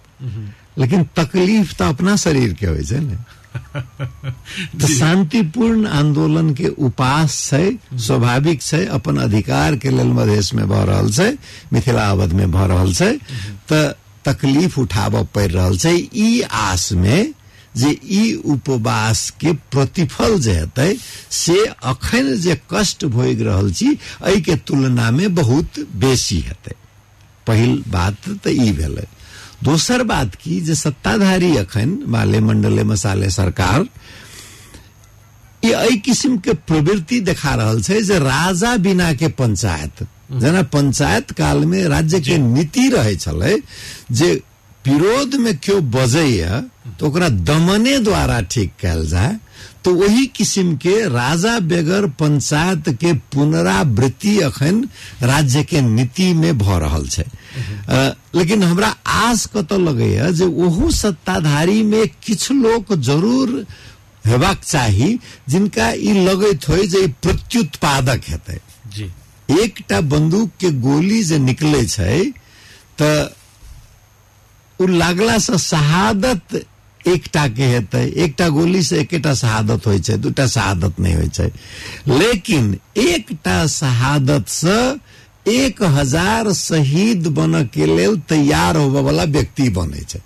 लेकिन तकलीफ तऽ अपना शरीर के होइ छै ने। तऽ शांतिपूर्ण आंदोलन के उपास छै, स्वाभाविक छै, अपन अधिकार के लेल मधेश में भऽ रहल छै, मिथिला अवध में भऽ रहल छै, तऽ तकलीफ उठाबऽ पड़ि रहल छै ई आस में जे ई उपवास के प्रतिफल जे हेतै से अखन जे कष्ट भोगि रहल छी एहि के तुलना में बहुत बेसी हेतै। पहिल बात तऽ ई भेलै। दोसर बात की जे सत्ताधारी अखन माले मंडले मसाले सरकार ये एहि किस्म के प्रवृत्ति देखा रहल छै जे राजा बिना के पंचायत, जेना पंचायत काल में राज्य के नीति रहे छलै जे विरोध में केओ बजैया तो ओकरा दमने द्वारा ठीक कयल जाय, तो वही किस्म के राजा बेगर पंचायत के पुनरावृत्ति अखन राज्य के नीति में भऽ रहल छै। लेकिन हमरा आस कतऽ लगैया जे ओहू सत्ताधारी में किछु लोक जरूर हेबाक चाही जिनका ई लगैत होइ जे प्रत्युत्पादक हेतै। एकटा बंदूक के गोली जे निकले छै तऽ उ लागला से शहादत एकटा के हेतै, एकटा गोली से एकेटा शहादत होइ छै, दूटा शहादत नहि होइ छै। लेकिन एकटा शहादत से 1000 शहीद बनऽ के लेल तैयार होबऽ वाला व्यक्ति बनै छै।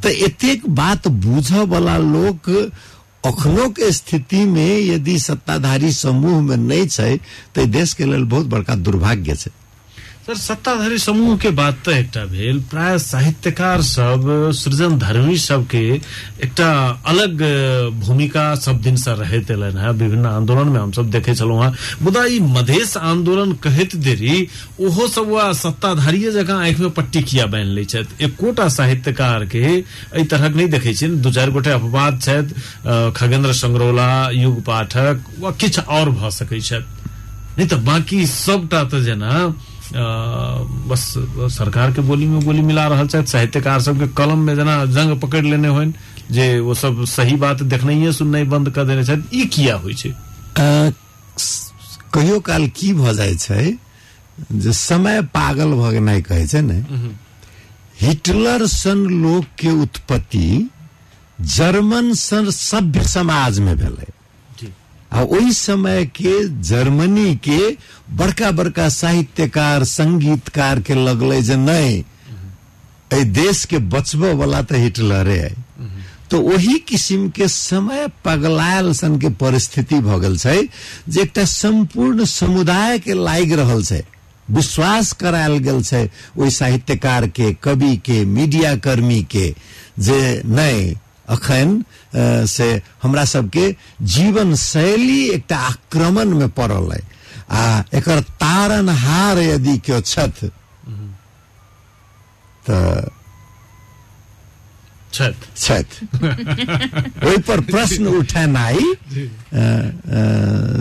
तऽ एतेक बात बूझऽ वाला लोक अखनो के स्थिति में यदि सत्ताधारी समूह में नहि छै तऽ देश के लेल बहुत बड़का दुर्भाग्य छै। सर, सत्ताधारी समूह के बात तऽ एकटा भेल, प्राय साहित्यकार सब सृजन धर्मी सबके एकटा अलग भूमिका सब दिन से रहैत एलनि है। विभिन्न आंदोलन में हम सब देखे छलहुँ हैं, मुदा ई मधेश आंदोलन कहैत देरी ओहो सब वा सत्ताधारिये जकाँ आँखि में पट्टी किया बान्हि लै छथि। एकोटा साहित्यकार के एहि तरहक नहि देखै छियनि। 2-4 गोटे अपवाद छथि, खगेंद्र संग्रौला, युग पाठक वा किछु और भऽ सकै छथि, नहि तऽ बाकी सबटा तऽ जेना बस सरकार के बोली में गोली मिला रहल छथि। साहित्यकार सबके कलम में जेना जंग पकड़ लेने होइन जे वो सब सही बात देखनाइए सुननाइ बंद कर देने छथि। ई किया होइ छै? कहियो काल की भऽ जाइ छै जे समय पागल भऽ गेनाइ कहै छै ने। हिटलर सन लोक के उत्पत्ति जर्मन सन सभ्य समाज में भेलै आ ओहि समय के जर्मनी के बड़का बड़का साहित्यकार संगीतकार के लगलै जे नहि एहि देश के बचबऽ वाला तऽ हिटलरे है। तो ओही किस्म के समय पगलायल सन के परिस्थिति भऽ गेल छै जे एकटा संपूर्ण समुदाय के लागि रहल छै, विश्वास करायल गेल छै ओहि साहित्यकार के, कवि के, मीडिया कर्मी के जे नहि अखन से हमरा सबके जीवन शैली एकटा आक्रमण में पड़ल है आ एकर तारणहार यदि केओ छथि तऽ छथि। ओहि पर प्रश्न उठेनाइ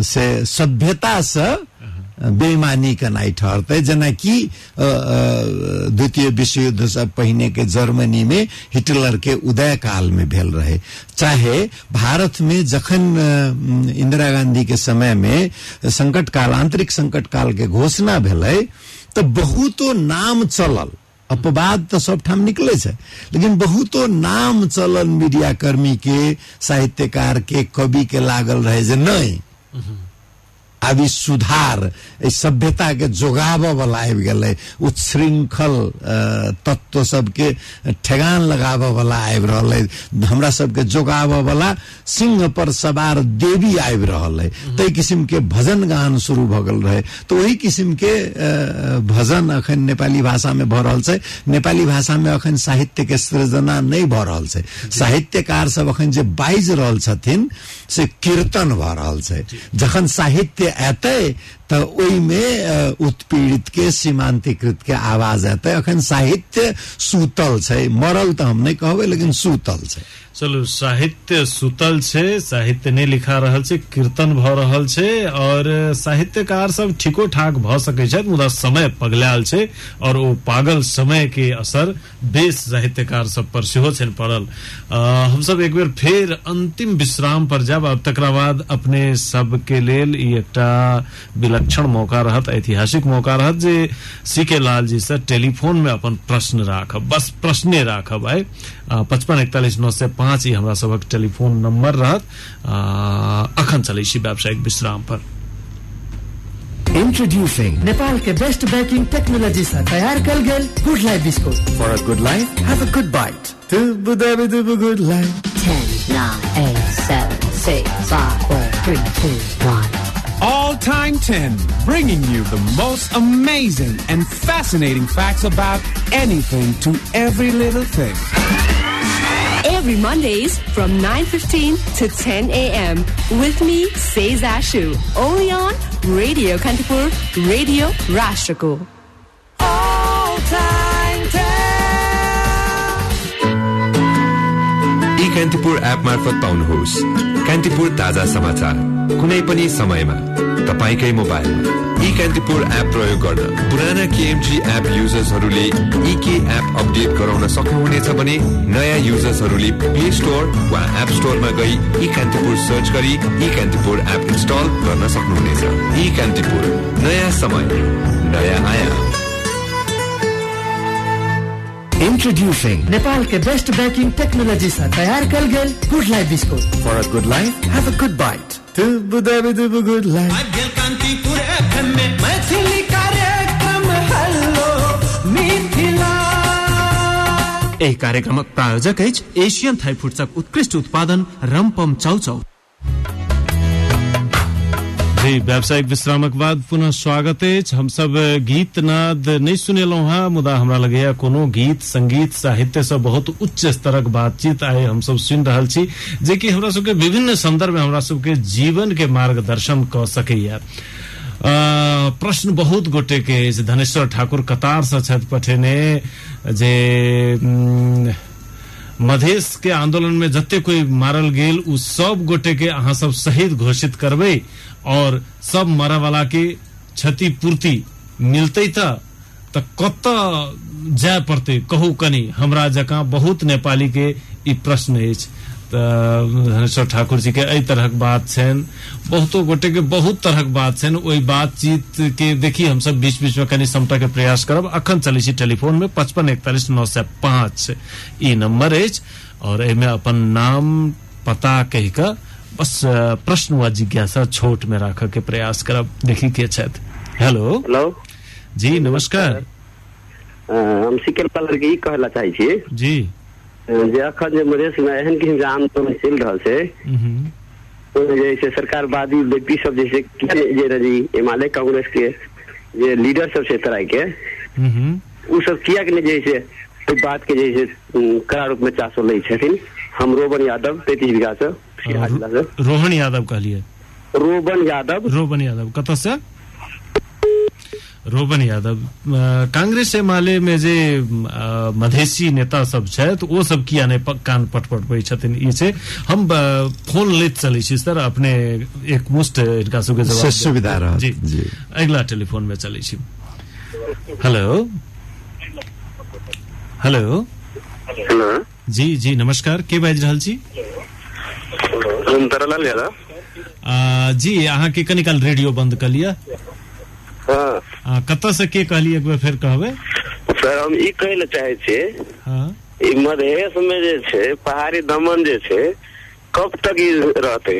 से सभ्यता से बेईमानी केनाइ ठहरतै। जेनाकि द्वितीय विश्व युद्ध से पहिने के जर्मनी में हिटलर के उदय काल में भेल रहे, चाहे भारत में जखन इंदिरा गांधी के समय में संकट काल, आंतरिक संकट काल के घोषणा भेलै तऽ बहुतो नाम चलल, अपवाद तऽ सब ठाम निकले छै, लेकिन बहुतो नाम चलल मीडिया कर्मी के, साहित्यकार के, कवि के लागल रहे जे नहि आब ई सुधार एहि सभ्यता के जोगाबऽ वाला आबि गेलै, उच्छृंखल तत्व सबके ठेगान लगाबऽ वाला आबि रहल है, हमरा सबके जोगाबऽ वाला सिंह पर सवार देवी आबि रहल है। ताहि किसिम के भजन गान शुरू भऽ गेल रहे। तऽ ओहि किसिम के भजन अखन नेपाली भाषा में भऽ रहल छै। नेपाली भाषा में अखन साहित्य के सृजना नहि भऽ रहल छै। साहित्यकार सब अखन जे बाजि रहल छथिन से कीर्तन भऽ रहल छै। जखन साहित्य एतै तऽ ओहिमे उत्पीड़ित के, सीमांतीकृत के आवाज एतै। अखन साहित्य सूतल छै, मरल तऽ हम नहि कहबै, लेकिन सूतल छै। चलू, साहित्य सुतल छै, साहित्य नहि लिखा रहल छै, कीर्तन भऽ रहल छै और साहित्यकार सब ठीको ठाक भऽ सकै छथि, मुदा समय पगलायल छै और ओ पागल समय के असर बेस साहित्यकार सब पर सेहो छनि पड़ल। हमसब एक बेर फेर अंतिम विश्राम पर जायब। अब तकरा बाद अपने सबके लेल ई एकटा विलक्षण मौका रहत, ऐतिहासिक मौका रहत जे सी के लाल जी से टेलीफोन में अपन प्रश्न राखब, बस प्रश्ने राखब। आइ 55 41 905 ई हमरा सबक टेलीफोन नंबर रहत। अखन चलै छी व्यावसायिक विश्राम पर। Introducing Nepal के बेस्ट बेकिंग टेक्नोलॉजी से तैयार कल गेल good life biscuit. For a good life, have a good bite. Good life. 10, 9, 8, 7, 6, 5, 4, 3, 2, 1. All Time 10, bringing you the most amazing and fascinating facts about anything to every little thing. Every Mondays from 9:15 to 10 a.m. with me, Sezashu, only on Radio Kantipur, Radio Rashtrako. All Time 10. E Kantipur app मार्फत पाउनुहोस् कान्तिपुर ताजा समाचार कुनै पनि समयमा तपाईकै मोबाइलमा। ई Kantipur app प्रयोग गर्न पुराना केएमजी एप युजर्सहरूले ईके एप अपडेट गराउन सक्नुहुनेछ भने नयाँ युजर्सहरूले प्ले स्टोर वा एप स्टोरमा गई ई कान्तिपुर सर्च गरी ई कान्तिपुर एप इन्स्टल गर्न सक्नुहुनेछ। ई कान्तिपुर, नयाँ समय, नयाँ आयाम। Introducing Nepal के बेस्ट बेकिंग टेक्नोलॉजी से तैयार कल गेल good life biscuit. For a good life, have a good bite. Good life. Kantipur FM में मैथिली कार्यक्रम हेलो मिथिला। एहि कार्यक्रमक प्रायोजक अछि एशियन थाई फूड्सक उत्कृष्ट उत्पादन रमपम चाउचाउ। जी, व्यावसायिक विश्रामक बाद पुनः स्वागत अछि। हमसब गीत नाद नहि सुनेलहुँ हेँ, मुदा हमरा लगैया कोनो गीत संगीत साहित्य से बहुत उच्च स्तरक बातचीत आइ हमसब सुनि रहल छी, जेकि हमरा सबके विभिन्न संदर्भ में हमरा सबके जीवन के मार्गदर्शन कऽ सकैया। प्रश्न बहुत गोटे के अछि। धनेश्वर ठाकुर कतार से छथि पठेने जे मधेश के आंदोलन में जते कोई मारल गेल उ सब गोटे के अहाँ सब शहीद घोषित करबै और सब मरे वाला के क्षतिपूर्ति मिलते त कत जाय पड़तै, कहू कनी। हमरा जकाँ बहुत नेपाली के ई प्रश्न अछि। तऽ धनेश्वर ठाकुर जी के एहि तरहक बात छनि, बहुतो गोटे के बहुत तरहक बात छनि। ओहि बातचीत के देखी हमसब बीच बीच में कनी समटा के प्रयास करब। अखन चलै छी टेलीफोन में 55 41 905 ई नंबर अछि और एहिमे अपन नाम पता कहि कऽ बस प्रश्न व जिज्ञासा छोट में राखऽ के प्रयास करब। देखी के छथि। हेलो। हेलो जी, नमस्कार। हम सिकेल पालर के ई कहला चाहै छी जी जे अखन जे मधेश में एहन किसिम के आंदोलन चलि रहल छै, ओहिमे जे छै सरकारवादी व्यक्ति सब जैसे जे एमाले कांग्रेस के जे लीडर सब छै तराई के, उ सब किया के नहि जे छै ओहि बात के जे छै कड़ा रूप में चासो लै छथिन। हम रोबन यादव 33 बीघा से, जिला से। रोहन यादव कहलिए? रोबन यादव। रोबन यादव कतऽ से? रोबन यादव। कांग्रेस एमाले में जे मधेसी नेता सब छथि ओ सब किया नहि कान पटपटबै छथिन, ई छै। हम फोन लैत चलै छी सर, अपने एकमुष्ट हिनका सबके जवाब सुविधा रहत जी। अगिला टेलीफोन में चलै छी। हेलो। हेलो। हेलो जी जी, नमस्कार। के बाजि रहल छी? हम तारालाल यादव। जी, अहाँके कनी काल रेडियो बंद कऽ लिअ। हाँ। कतऽ से के कहलियै एक बेर फेर कहबै? सर, हम ई कहै लए चाहै छियै, ई मधेश में जे छै पहाड़ी दमन जे छै कब तक ई रहतै?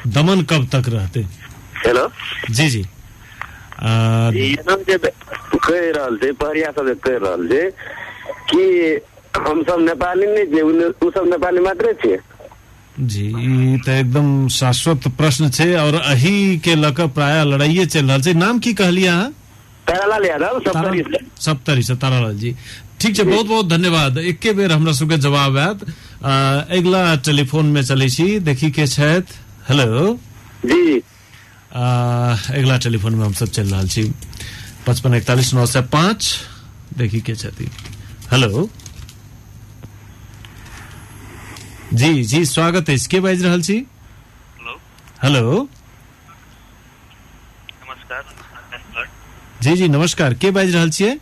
दमन कब तक रहते? हेलो। जी जी। जे कहि रहल छै पहरिया सब जे कहि रहल छै कि हम सब नेपाली नहि छियै, ओ सब नेपाली मात्रे छियै। जी, ई तऽ एकदम शाश्वत प्रश्न छै और अही के लऽ कऽ प्रायः लड़ाइये चलि रहल छै। नाम की कहलियै अहाँ? तारालाल यादव, सप्तरी। सप्तरी से तारालाल जी। ठीक छै, बहुत बहुत धन्यवाद। एके बेर हमरा सबके जवाब आयत। अगिला टेलीफोन में चलै छी, देखी के छथि। हेलो। जी। अगिला टेलीफोन में हम सब चलि रहल छी। 55 41 905, देखी के छथि। हेलो। जी जी, स्वागत अछि। के बाजि रहल छी? हेलो। हेलो। नमस्कार। जी जी नमस्कार। के बाजि रहल छियै?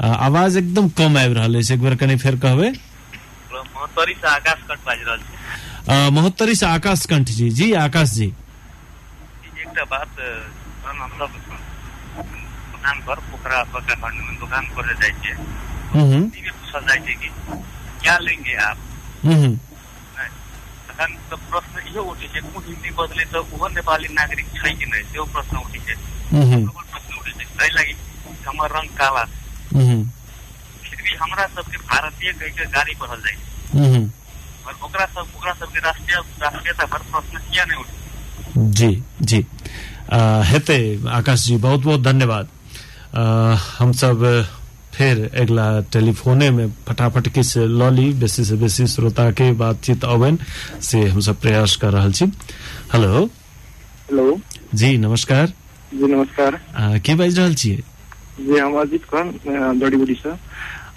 आवाज एकदम कम आबि रहल अछि, एक बेर कनि फेर कहबै। महोत्तरी से आकाश कंठ बाजि रहल छी। महोत्तरी से आकाश कंठ जी। जी आकाश जी, एकटा बात, हमसब दोकान पर पोखरा अथवा काठमांडू में दोकान पर जाइ छियै, पूछल जाइ छै कि क्या लेंगे आप, तखन तऽ प्रश्न इहो उठै छै ओ हिन्दी बदले तऽ ओहो नेपाली नागरिक छै कि नहि, सेहो प्रश्न उठै छै। प्रश्न उठै छै एहि लागि हमर रंग काला छै, फिर भी हमरा सबके भारतीय कहि के गाड़ी पढ़ल जाइ छै, और ओकरा सबके राष्ट्रीयता पर प्रश्न किया नहि उठै? जी जी, हेतै आकाश जी, बहुत बहुत धन्यवाद। हमसब फेर अगिला टेलीफोने में फटाफट किछु लऽ ली, बेसी से बेसी श्रोता के बातचीत अबनि से हमसब प्रयास कर रहल छी। हेलो। हेलो। जी नमस्कार। जी नमस्कार। के बाजि रहल छियै? जी हम अजीत खान, जड़ीबूटी से।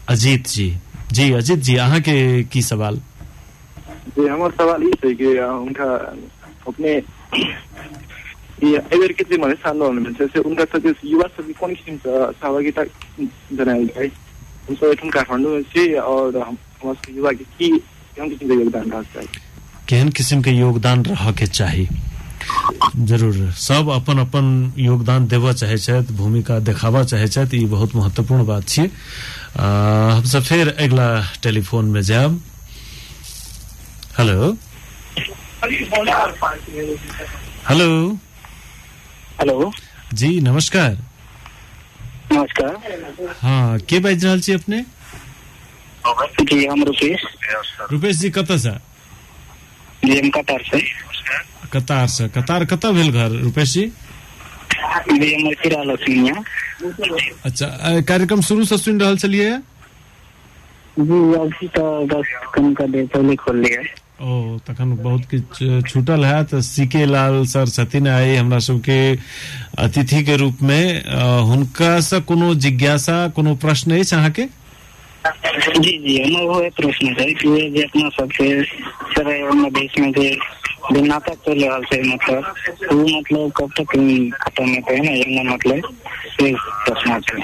अजीत जी। जी अजीत जी, अहाँ के की सवाल? जी हमर सवाल ई छै कि उनका अपने एहि बेर के जे मधेश आन्दोलन भेल छै से उनका सबके युवा सबके कोन किसिमसँ सहभागिता जनायल जाय? हमसब एखन काठमांडू में छी और हमर सबके युवा के की केहन किसिमके योगदान रहक चाही? केहन किसिमके योगदान रहके चाही? जरूर सब अपन अपन योगदान देबऽ चाहै छथि, भूमिका देखाबऽ चाहै छथि, ई बहुत महत्वपूर्ण बात छियै। हमसब फेर अगिला टेलीफोन में जायब। हेलो। हेलो। हेलो। जी नमस्कार। नमस्कार। हाँ, के बाजि रहल छी अपने? जी हम रुपेश। रुपेश जी कतऽ से? जी हम कतार से। कतार से? कतार कतऽ भेल घर रुपेश जी? जी हमर लक्ष्मीया। अच्छा, कार्यक्रम शुरू से सुनि रहल छलियै? जी अभी तऽ बस कम कर देर पहले खोल लियै। ओ तखन बहुत किछु छूटल हैत। सी के लाल सर छथिन आइ हमरा सबके अतिथि के रूप में, हुनका से कोनो जिज्ञासा कोनो प्रश्न अछि अहाँके? जी जी हमर ओहो प्रश्न छै कि जे अपना सबके मधेश में जे नाटक चलि रहल छै, मतलब ओ मतलब कब तक खत्म हेतै ने, मतलब से प्रश्न छै।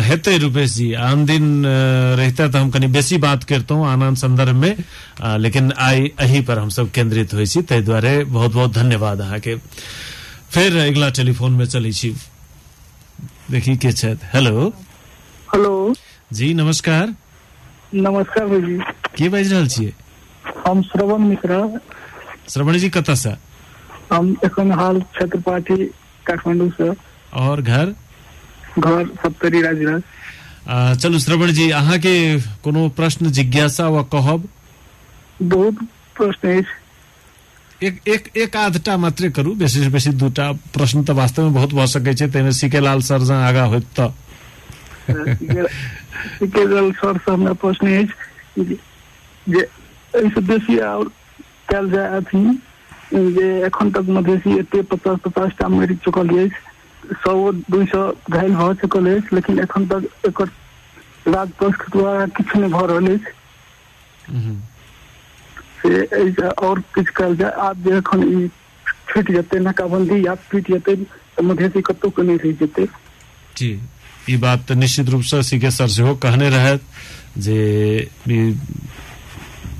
हेतै रुपेश जी, आन दिन रहिता तऽ हम कनि बेसी बात करितहुँ आन आन संदर्भ में, लेकिन आइ एही पर हमसब केंद्रित होइ छी, ताहि दुआरे बहुत बहुत धन्यवाद अहाँके। फेर अगिला टेलीफोन में चलै छी, देखी के छथि। हेलो। हेलो। जी नमस्कार। नमस्कार भाईजी। के बाजि रहल छियै? हम श्रवण मिश्रा। श्रवण जी कतऽ से? हम एखन हाल छत्रपाटी काठमांडू से। और घर? घर सप्तरी राजराज। चलू श्रवण जी, अहाँके कोनो प्रश्न जिज्ञासा वा कहब? बहुत प्रश्न अछि। एक एक एक आधटा मात्रे करू, बेसी से बेसी दूटा प्रश्न तऽ वास्तव में बहुत भऽ सकै छै, ताहिमे सी के लाल सर जँ आगाँ होइत तऽ। सी के लाल सर से हमरा प्रश्न अछि जे एहिसँ बेसी आओर कयल जाय अथी जे एखन तक मधेसी एते 50-50 टा मरि चुकल अछि, 100-200 घायल भऽ चुकल अछि, लेकिन एखन तक एकर राजपक्ष द्वारा किछु नहि भऽ रहल अछि, से एहिसँ आओर किछु कयल जाय। आब जे एखन ई छुटि जेतै नाकाबंदी या टूटि जेतै तऽ मधेसी कतहु के नहि रहि जेतै। जी ई बात तऽ निश्चित रूपसँ सी के सर सेहो कहने रहथि जे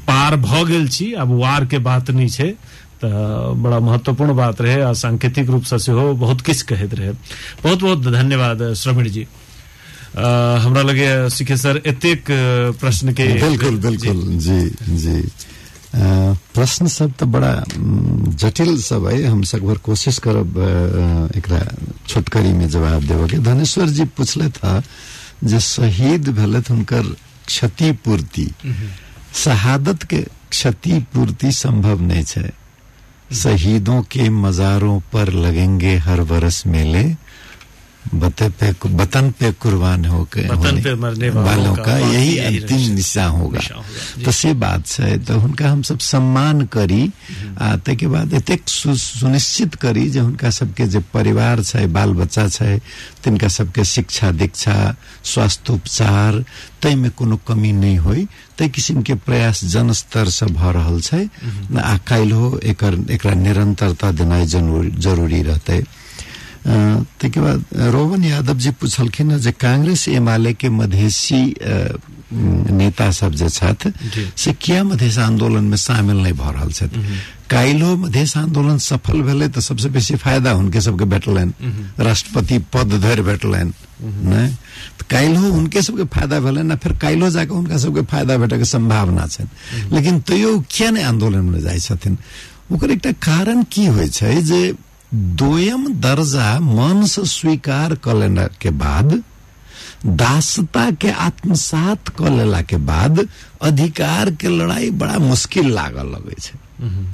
पार भऽ गेल छी, आब वार के बात नहि छै, तऽ बड़ा महत्वपूर्ण बात रहै आ सांकेतिक रूपसँ सेहो बहुत किछु कहैत रहै। बहुत बहुत धन्यवाद श्रवण जी। हमरा लगे सीखे सर एतेक प्रश्न के बिल्कुल बिल्कुल जी जी। प्रश्न सब तऽ बड़ा जटिल सब है, हम सकभर कोशिश करब एकरा छोटकरी में जवाब देबऽ के। धनेश्वर जी पूछलथि हँ जे शहीद भेलथि हुनकर क्षतिपूर्ति, शहादत के क्षतिपूर्ति संभव नहीं है। शहीदों के मजारों पर लगेंगे हर बरस मेले, वतन पे कुर्बान होके वतन पे मरने वालों का यही अंतिम निशान होगा। तो से बात है, तो हुनका हम सब सम्मान करी आ ताहिके बाद एतेक सुनिश्चित करी जे हुनका सबके जे परिवार छै, बाल बच्चा छै, तिनका सबके शिक्षा दीक्षा, स्वास्थ्य उपचार ताहिमे कोनो कमी नहि होई, ताहि किसिम के प्रयास जनस्तर से भऽ रहल छै आ काल्हिहो एकरा निरंतरता देनाइ जरूरी रहतै। ताहिके बाद रोवन यादव जी पूछलखिन जे कांग्रेस एमाले के मधेसी नेता सब जे छथि से किया मधेस आंदोलन में शामिल नहीं भऽ रहल छथि। काल्हिहो मधेस आंदोलन सफल भेलै तऽ सबसे बेसी फायदा हुनके सबके भेटलनि, राष्ट्रपति पद धरि भेटलनि, नहि तऽ काल्हिहो हुनके सबके फायदा भेलनि आ फेर काल्हिहो जाकऽ हुनका सबके फायदा भेटैके सम्भावना छनि, लेकिन तैयो किया नहि आंदोलनमे जाइ छथिन? ओकर एकटा कारण की होइ छै जे दोयम दर्जा मन से स्वीकार क लेना के बाद, दासता के आत्मसात क लेला के बाद अधिकार के लड़ाई बड़ा मुश्किल लागल लगै छै।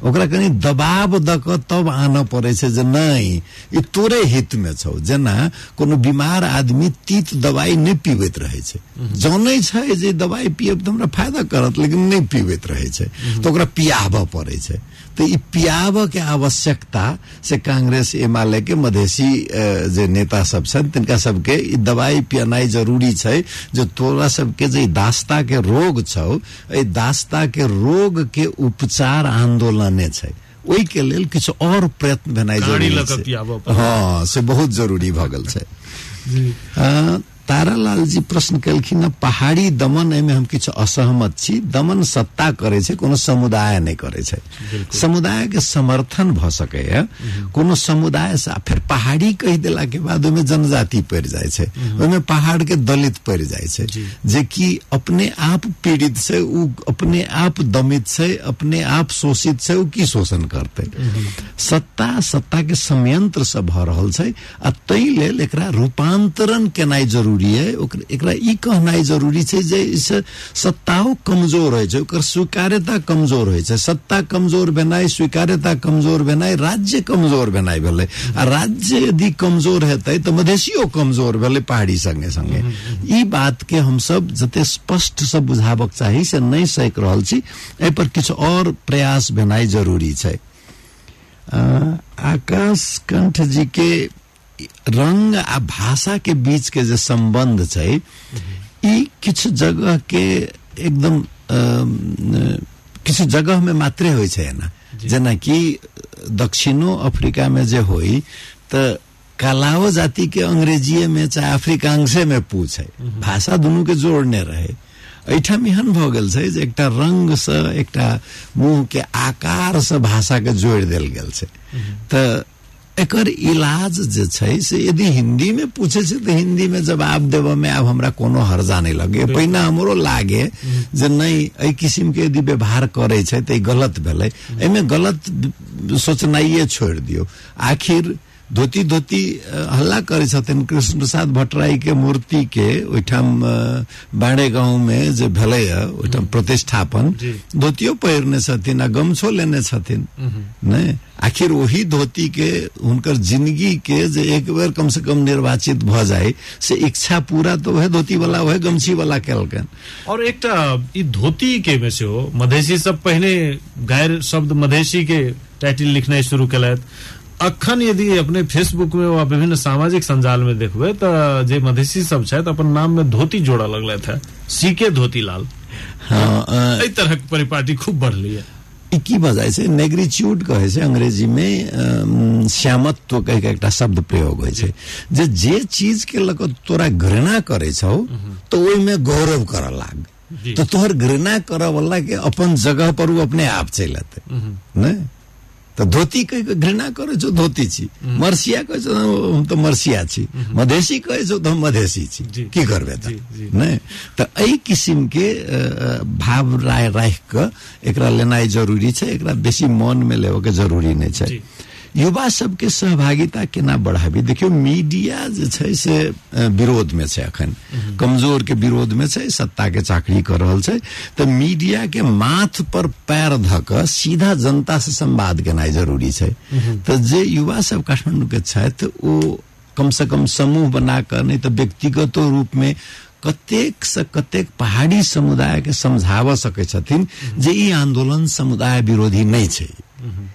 ओकरा कनि दबाव दऽ कऽ तब आनऽ पड़ै छै जे नहि ई तोरे हित में छौ। जेना कोनो बीमार आदमी तीत दवाई नहि पीबैत रहै छै, जानै छै जे दवाई पियब तऽ हमरा फायदा करत, लेकिन नहि पीबैत रहै छै, तऽ ओकरा पियाबऽ पड़ै छै। तऽ ई पियाबऽ के आवश्यकता से कांग्रेस एमाले के मधेसी जे नेता सब छनि तिनका सबके ई दवाई पियनाइ जरूरी छै जे तोरा सबके जे दासता के रोग छौ, एहि दासता के रोग के उपचार आंदोलने छै, ओहि के लेल किछु और प्रयत्न भेनाइ जरूरी छै। हँ, से बहुत जरूरी भऽ गेल छै। तारालाल जी प्रश्न केलखिन पहाड़ी दमन, एहिमे हम किछु असहमत छी। दमन सत्ता करै छै, कोनो समुदाय नहि करै छै। समुदाय के समर्थन भऽ सकैया कोनो समुदाय से, फेर पहाड़ी कहि देला के बाद ओहिमे जनजाति पड़ि जाइ छै, ओहिमे पहाड़ के दलित पड़ि जाइ छै, जे कि अपने आप पीड़ित छै, ओ अपने आप दमित छै, अपने आप शोषित छै, ओ की शोषण करतै? सत्ता सत्ता के संयंत्र से भऽ रहल छै आ ताहि लेल एकरा रूपांतरण केनाइ जरूरी है। एकरा ई कहनाइ जरूरी छै जे इसे सत्ताओ कमजोर होइ छै, ओकर स्वीकार्यता कमजोर होइ छै। सत्ता कमजोर भेनाइ, स्वीकार्यता कमजोर भेनाइ, राज्य कमजोर भेनाइ भेलै, आ राज्य यदि कमजोर हेतै तऽ मधेसियो कमजोर भेलै पहाड़ी संगे संगे। ई बात के हमसब जते स्पष्ट से बुझाबक चाही से नहि सकि रहल छी, एहि पर किछु और प्रयास भेनाइ जरूरी छै। आकाश कंठ जी के रंग आ भाषा के बीच के जे संबंध छै ई किछु जगह के एकदम किछु जगह में मात्रे होइ छै एना, जेनाकि दक्षिणो अफ्रीका में जे होइ तऽ कालाओ जाति के अंग्रेजीए में चाहे अफ्रीकांशे में पूछे, भाषा दुनू के जोड़ने रहे। एहिठाम एहन भऽ गेल छै जे एकटा रंग से एकटा मुंह के आकार से भाषा के जोड़ि देल गेल छै। तऽ एकर इलाज जे छै से यदि हिंदी में पूछे छै तऽ हिंदी में जवाब देबऽ में आब हमरा कोनो हर्जा नहि लगे। पहिने हमरो लागे जे नहि एहि किसिम के यदि व्यवहार करै छै तऽ ई गलत भेलै, एहिमे गलत सोचनाइए छोड़ि दियौ। आखिर धोती धोती हल्ला करै छथिन कृष्ण प्रसाद भट्टराई के मूर्ति के ओहिठाम बाणे गाँव में जे भेलै ओहिठाम प्रतिष्ठापन, धोतियो पहिरने छथिन आ गमछो लेने छथिन, नहि आखिर ओही धोती के हुनकर जिंदगी के जे एक बेर कम से कम निर्वाचित भऽ जाय से इच्छा पूरा तो वह धोती वाला वह गमछी वाला केलकनि। और एकटा ई धोती के में सेहो मधेसी सब पहिने गैर शब्द मधेसी के टाइटल लिखनाइ शुरू केलथि। अखन यदि अपने फेसबुक में वा विभिन्न सामाजिक संजाल में देखबै तऽ जे मधेसी सब छथि अपन नाम में धोती जोड़ऽ लगलथि है, सीके धोती लाल। हाँ, एहि तरहक परिपाटी खूब बढ़ली है। ई की भऽ जाइ छै, नेग्रीच्यूड कहै छै अंग्रेजी में, श्यामत्व कहि के एकटा शब्द प्रयोग होइ छै, जे जे चीज के लऽ कऽ तोरा घृणा करै छौ तऽ ओहिमे गौरव करऽ लाग, तऽ तोहर घृणा करऽ वाला के अपन जगह पर ओ अपने आप चलि एतै, नहि? तऽ धोती कहि कऽ घृणा करै छौ, धोती छी। मरसिया कहै छौ, हम तऽ मरसिया छी। मधेसी कहै छौ तऽ हम मधेसी छी, की करबै तऽ नहि। तऽ एहि किसिम के भाव राखि कऽ एकरा लेनाइ जरूरी छै, एकरा बेसी मन में लेबऽ के जरूरी नहि छै। युवा सबके सहभागिता केना बढ़ाबी? देखियौ, मीडिया जे छै से विरोध में छै, अखन कमजोर के विरोध में छै, सत्ता के चाकरी कर रहल छै। तऽ मीडिया के माथ पर पैर धऽ कऽ सीधा जनता से संवाद केनाइ जरूरी छै। तऽ जे युवा सब काठमांडू के छथि ओ कम से कम समूह बना कऽ, नहि तऽ व्यक्तिगतो रूप में कतेक से कतेक पहाड़ी समुदाय के समझाबऽ सकै छथिन जे ई आंदोलन समुदाय विरोधी नहि छै,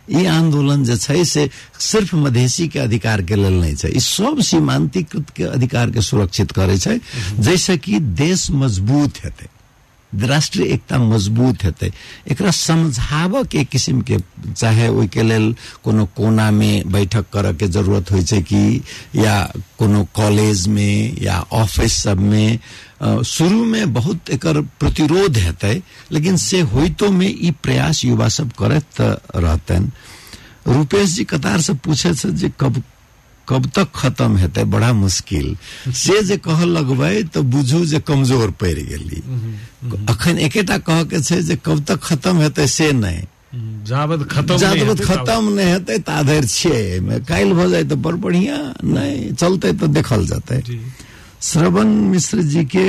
ई आंदोलन जे छै से सिर्फ मधेसी के अधिकार के लेल नहि छै, ई सब सीमांतीकृत के अधिकार के सुरक्षित करै छै, जैसे कि देश मजबूत हेतै, राष्ट्रीय एकता मजबूत हेतै। एकरा समझाबऽ के किसिम के, चाहे ओहिके लेल कोनो कोना में बैठक करऽ के जरूरत होइ छै कि या कोनो कॉलेज में या ऑफिस सब में। शुरू में बहुत एकर प्रतिरोध हेतै, लेकिन से होइतो में ई प्रयास युवा सब करैत रहतनि। रूपेश जी कतार से पूछे छै जे कब कब तक खत्म हेतै, बड़ा मुश्किल से जे कह लगबै तऽ बुझू जे कमजोर पड़ि गेली। अखन एकेटा कह के छै जे कब तक खत्म हेतै से नहि, जाबत खत्म नहि हेतै ता धरि छियै एहिमे। काल्हि भऽ जाय तऽ बड़ बढ़िया, नहि चलतै तऽ देखल जेतै। श्रवण मिश्र जी के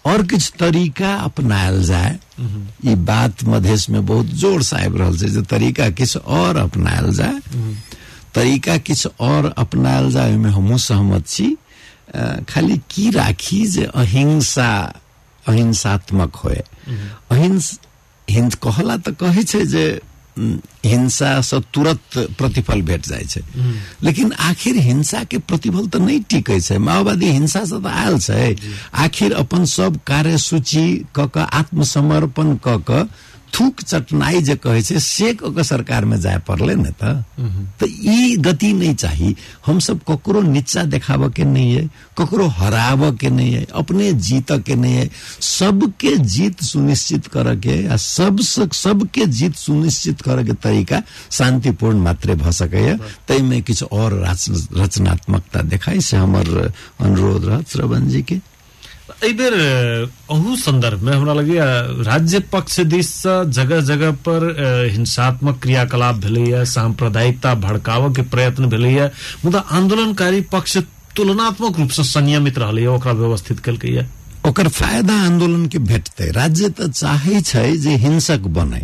और किछु तरीका अपनायल जाय, ई बात मधेश में बहुत जोर से आबि रहल छै जे तरीका किछु और अपनायल जाय, तरीका किछु और अपनायल जाय, ओहिमे हमहूँ सहमत छी। खाली की राखी जे अहिंसा अहिंसात्मक होय। अहिंस कहला तऽ कहै छै जे हिंसा से तुरंत प्रतिफल भेट जाइ छै, लेकिन आखिर हिंसा के प्रतिफल तऽ नहि टिकै छै। माओवादी हिंसा से तऽ आयल छै, आखिर अपन सब कार्यसूची कऽ कऽ आत्मसमर्पण कऽ कऽ थूक चटनाई जे कहै छै से कऽ कऽ सरकार में जाय पड़लै ने। तऽ ई गति नहि चाही। हमसब ककरो नीचा देखाबऽ के नहीं है, ककरो हराबऽ के नहीं है, अपने जीतऽ के नहीं है, सबके जीत सुनिश्चित करऽ के आ सबके जीत सुनिश्चित करऽ के तरीका शांतिपूर्ण मात्रे भऽ सकैए। ताहिमे किछु और रचनात्मकता देखाइ, से हमर अनुरोध रहत श्रवण जी के। एहि बेर अहू संदर्भ में हमरा लगैया राज्य पक्ष दिस से जगह जगह पर हिंसात्मक क्रियाकलाप भेलैया, सांप्रदायिकता भड़कावऽ के प्रयत्न भेलैया, मुदा आंदोलनकारी पक्ष तुलनात्मक रूप से संयमित रहलैया, ओकरा व्यवस्थित केलकैया। ओकर फायदा आंदोलन के भेटतै। राज्य तऽ चाहै छै जे हिंसक बने,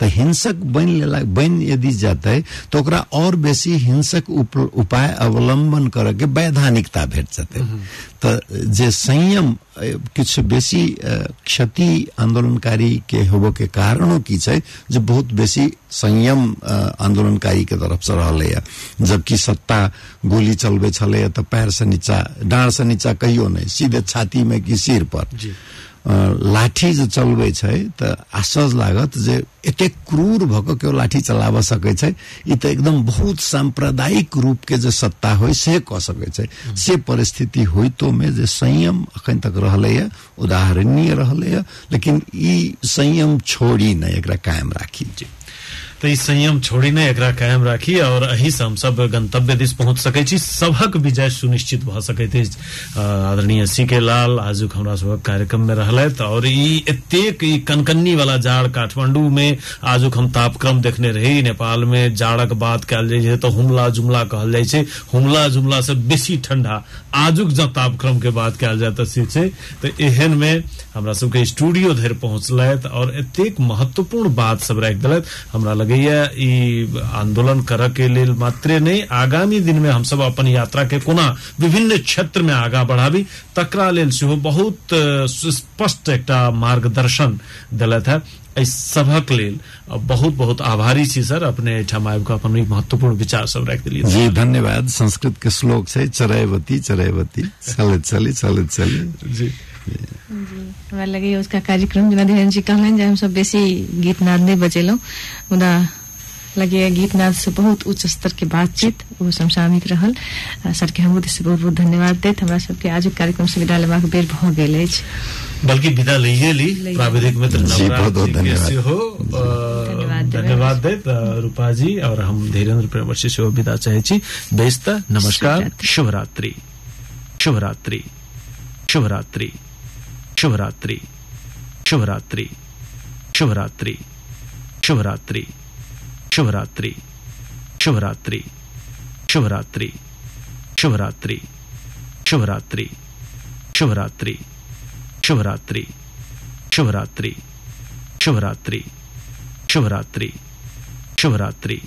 तऽ हिंसक बनि यदि जेतै तऽ ओकरा और बेसी हिंसक उपाय अवलंबन करऽ के वैधानिकता भेट जेतै। तऽ जे संयम किछु बेसी क्षति आंदोलनकारी के होबऽ के कारणो की छै जे बहुत बेसी संयम आंदोलनकारी के तरफ से रहलैया, जबकि सत्ता गोली चलबै छलैया तऽ पैर से नीचा, डाँड़ से नीचा कहियो नहि, सीधे छाती में कि सिर पर। लाठी जे चलबै छै तऽ आश्चर्य लागत जे एतेक क्रूर भऽ कऽ केओ लाठी चलाबऽ सकै छै, ई तऽ एकदम बहुत सांप्रदायिक रूप के जे सत्ता होइ से कऽ सकै छै। से परिस्थिति होइतो में जे संयम अखन तक रहलैया उदाहरणीय रहलैया, लेकिन ई संयम छोड़ी नहि, एकरा कायम राखी। तऽ ई संयम छोड़ी नहि, एकरा कायम राखी और एहि से हमसब गंतव्य दिस पहुंच सकै छी, सभक विजय सुनिश्चित भऽ सकैत अछि। आदरणीय सी के लाल आजुक हमरा सभक कार्यक्रम में रहलथि और ई एतेक ई कनकन्नी वाला जाड़ काठमांडू में आजुक हम तापक्रम देखने रही। नेपाल में जाड़क बात कयल जाइ छै तऽ हुमला जुमला कहल जाइ छै, हुमला जुमला से बेसी ठंडा आजुक जँ तापक्रम के बात कयल जाय तऽ से छै। तऽ एहन में हमरा सबके स्टूडियो धरि पहुंचलथि और एतेक महत्वपूर्ण बात सब राखि देलथि। हमरा लगैया ई आंदोलन करऽ के लेल मात्रे नहि, आगामी दिन में हमसब अपन यात्रा के कोना विभिन्न क्षेत्र में आगा बढ़ाबी तकरा लेल सेहो बहुत स्पष्ट एकटा मार्गदर्शन देलथि है। एहि सभक लेल बहुत बहुत आभारी छी सर, अपने एहिठाम आबि कऽ अपन महत्वपूर्ण विचार सब राखि देलियै। जी धन्यवाद। संस्कृत के श्लोक छै चरैवती चरैवती चलैत चली चलैत चली। जी जी हमरा लगैया उसका कार्यक्रम जेना धीरेन्द्र जी कहलनि जे हमसब बेसी गीत नाद नहि बजेलहुँ, मुदा लगे गीतनाद से बहुत उच्च स्तर के बातचीत ओ समसामयिक रहल। सर के हमरो दिस बहुत बहुत धन्यवाद दैत हमरा सबके आजुक कार्यक्रम से विदा लेबाक बेर भऽ गेल अछि। बल्कि विदा लइए ली प्राविधिक मित्र जी, बहुत बहुत धन्यवाद। सेहो धन्यवाद दैत रूपा जी और हम धीरेन्द्र प्रेमर्षि सेहो विदा चाहै छी। बेस त नमस्कार, शुभरात्रि, शुभरात्रि, शुभरात्रि, शुभरात्रि, शुभरात्रि, शुभरात्रि, शुभरात्रि, शुभरात्रि, शुभरात्रि, शुभरात्रि, शुभरात्रि, शुभरात्रि, शुभरात्रि, शुभरात्रि, शुभरात्रि, शुभरात्रि, शुभरात्रि, शुभरात्रि।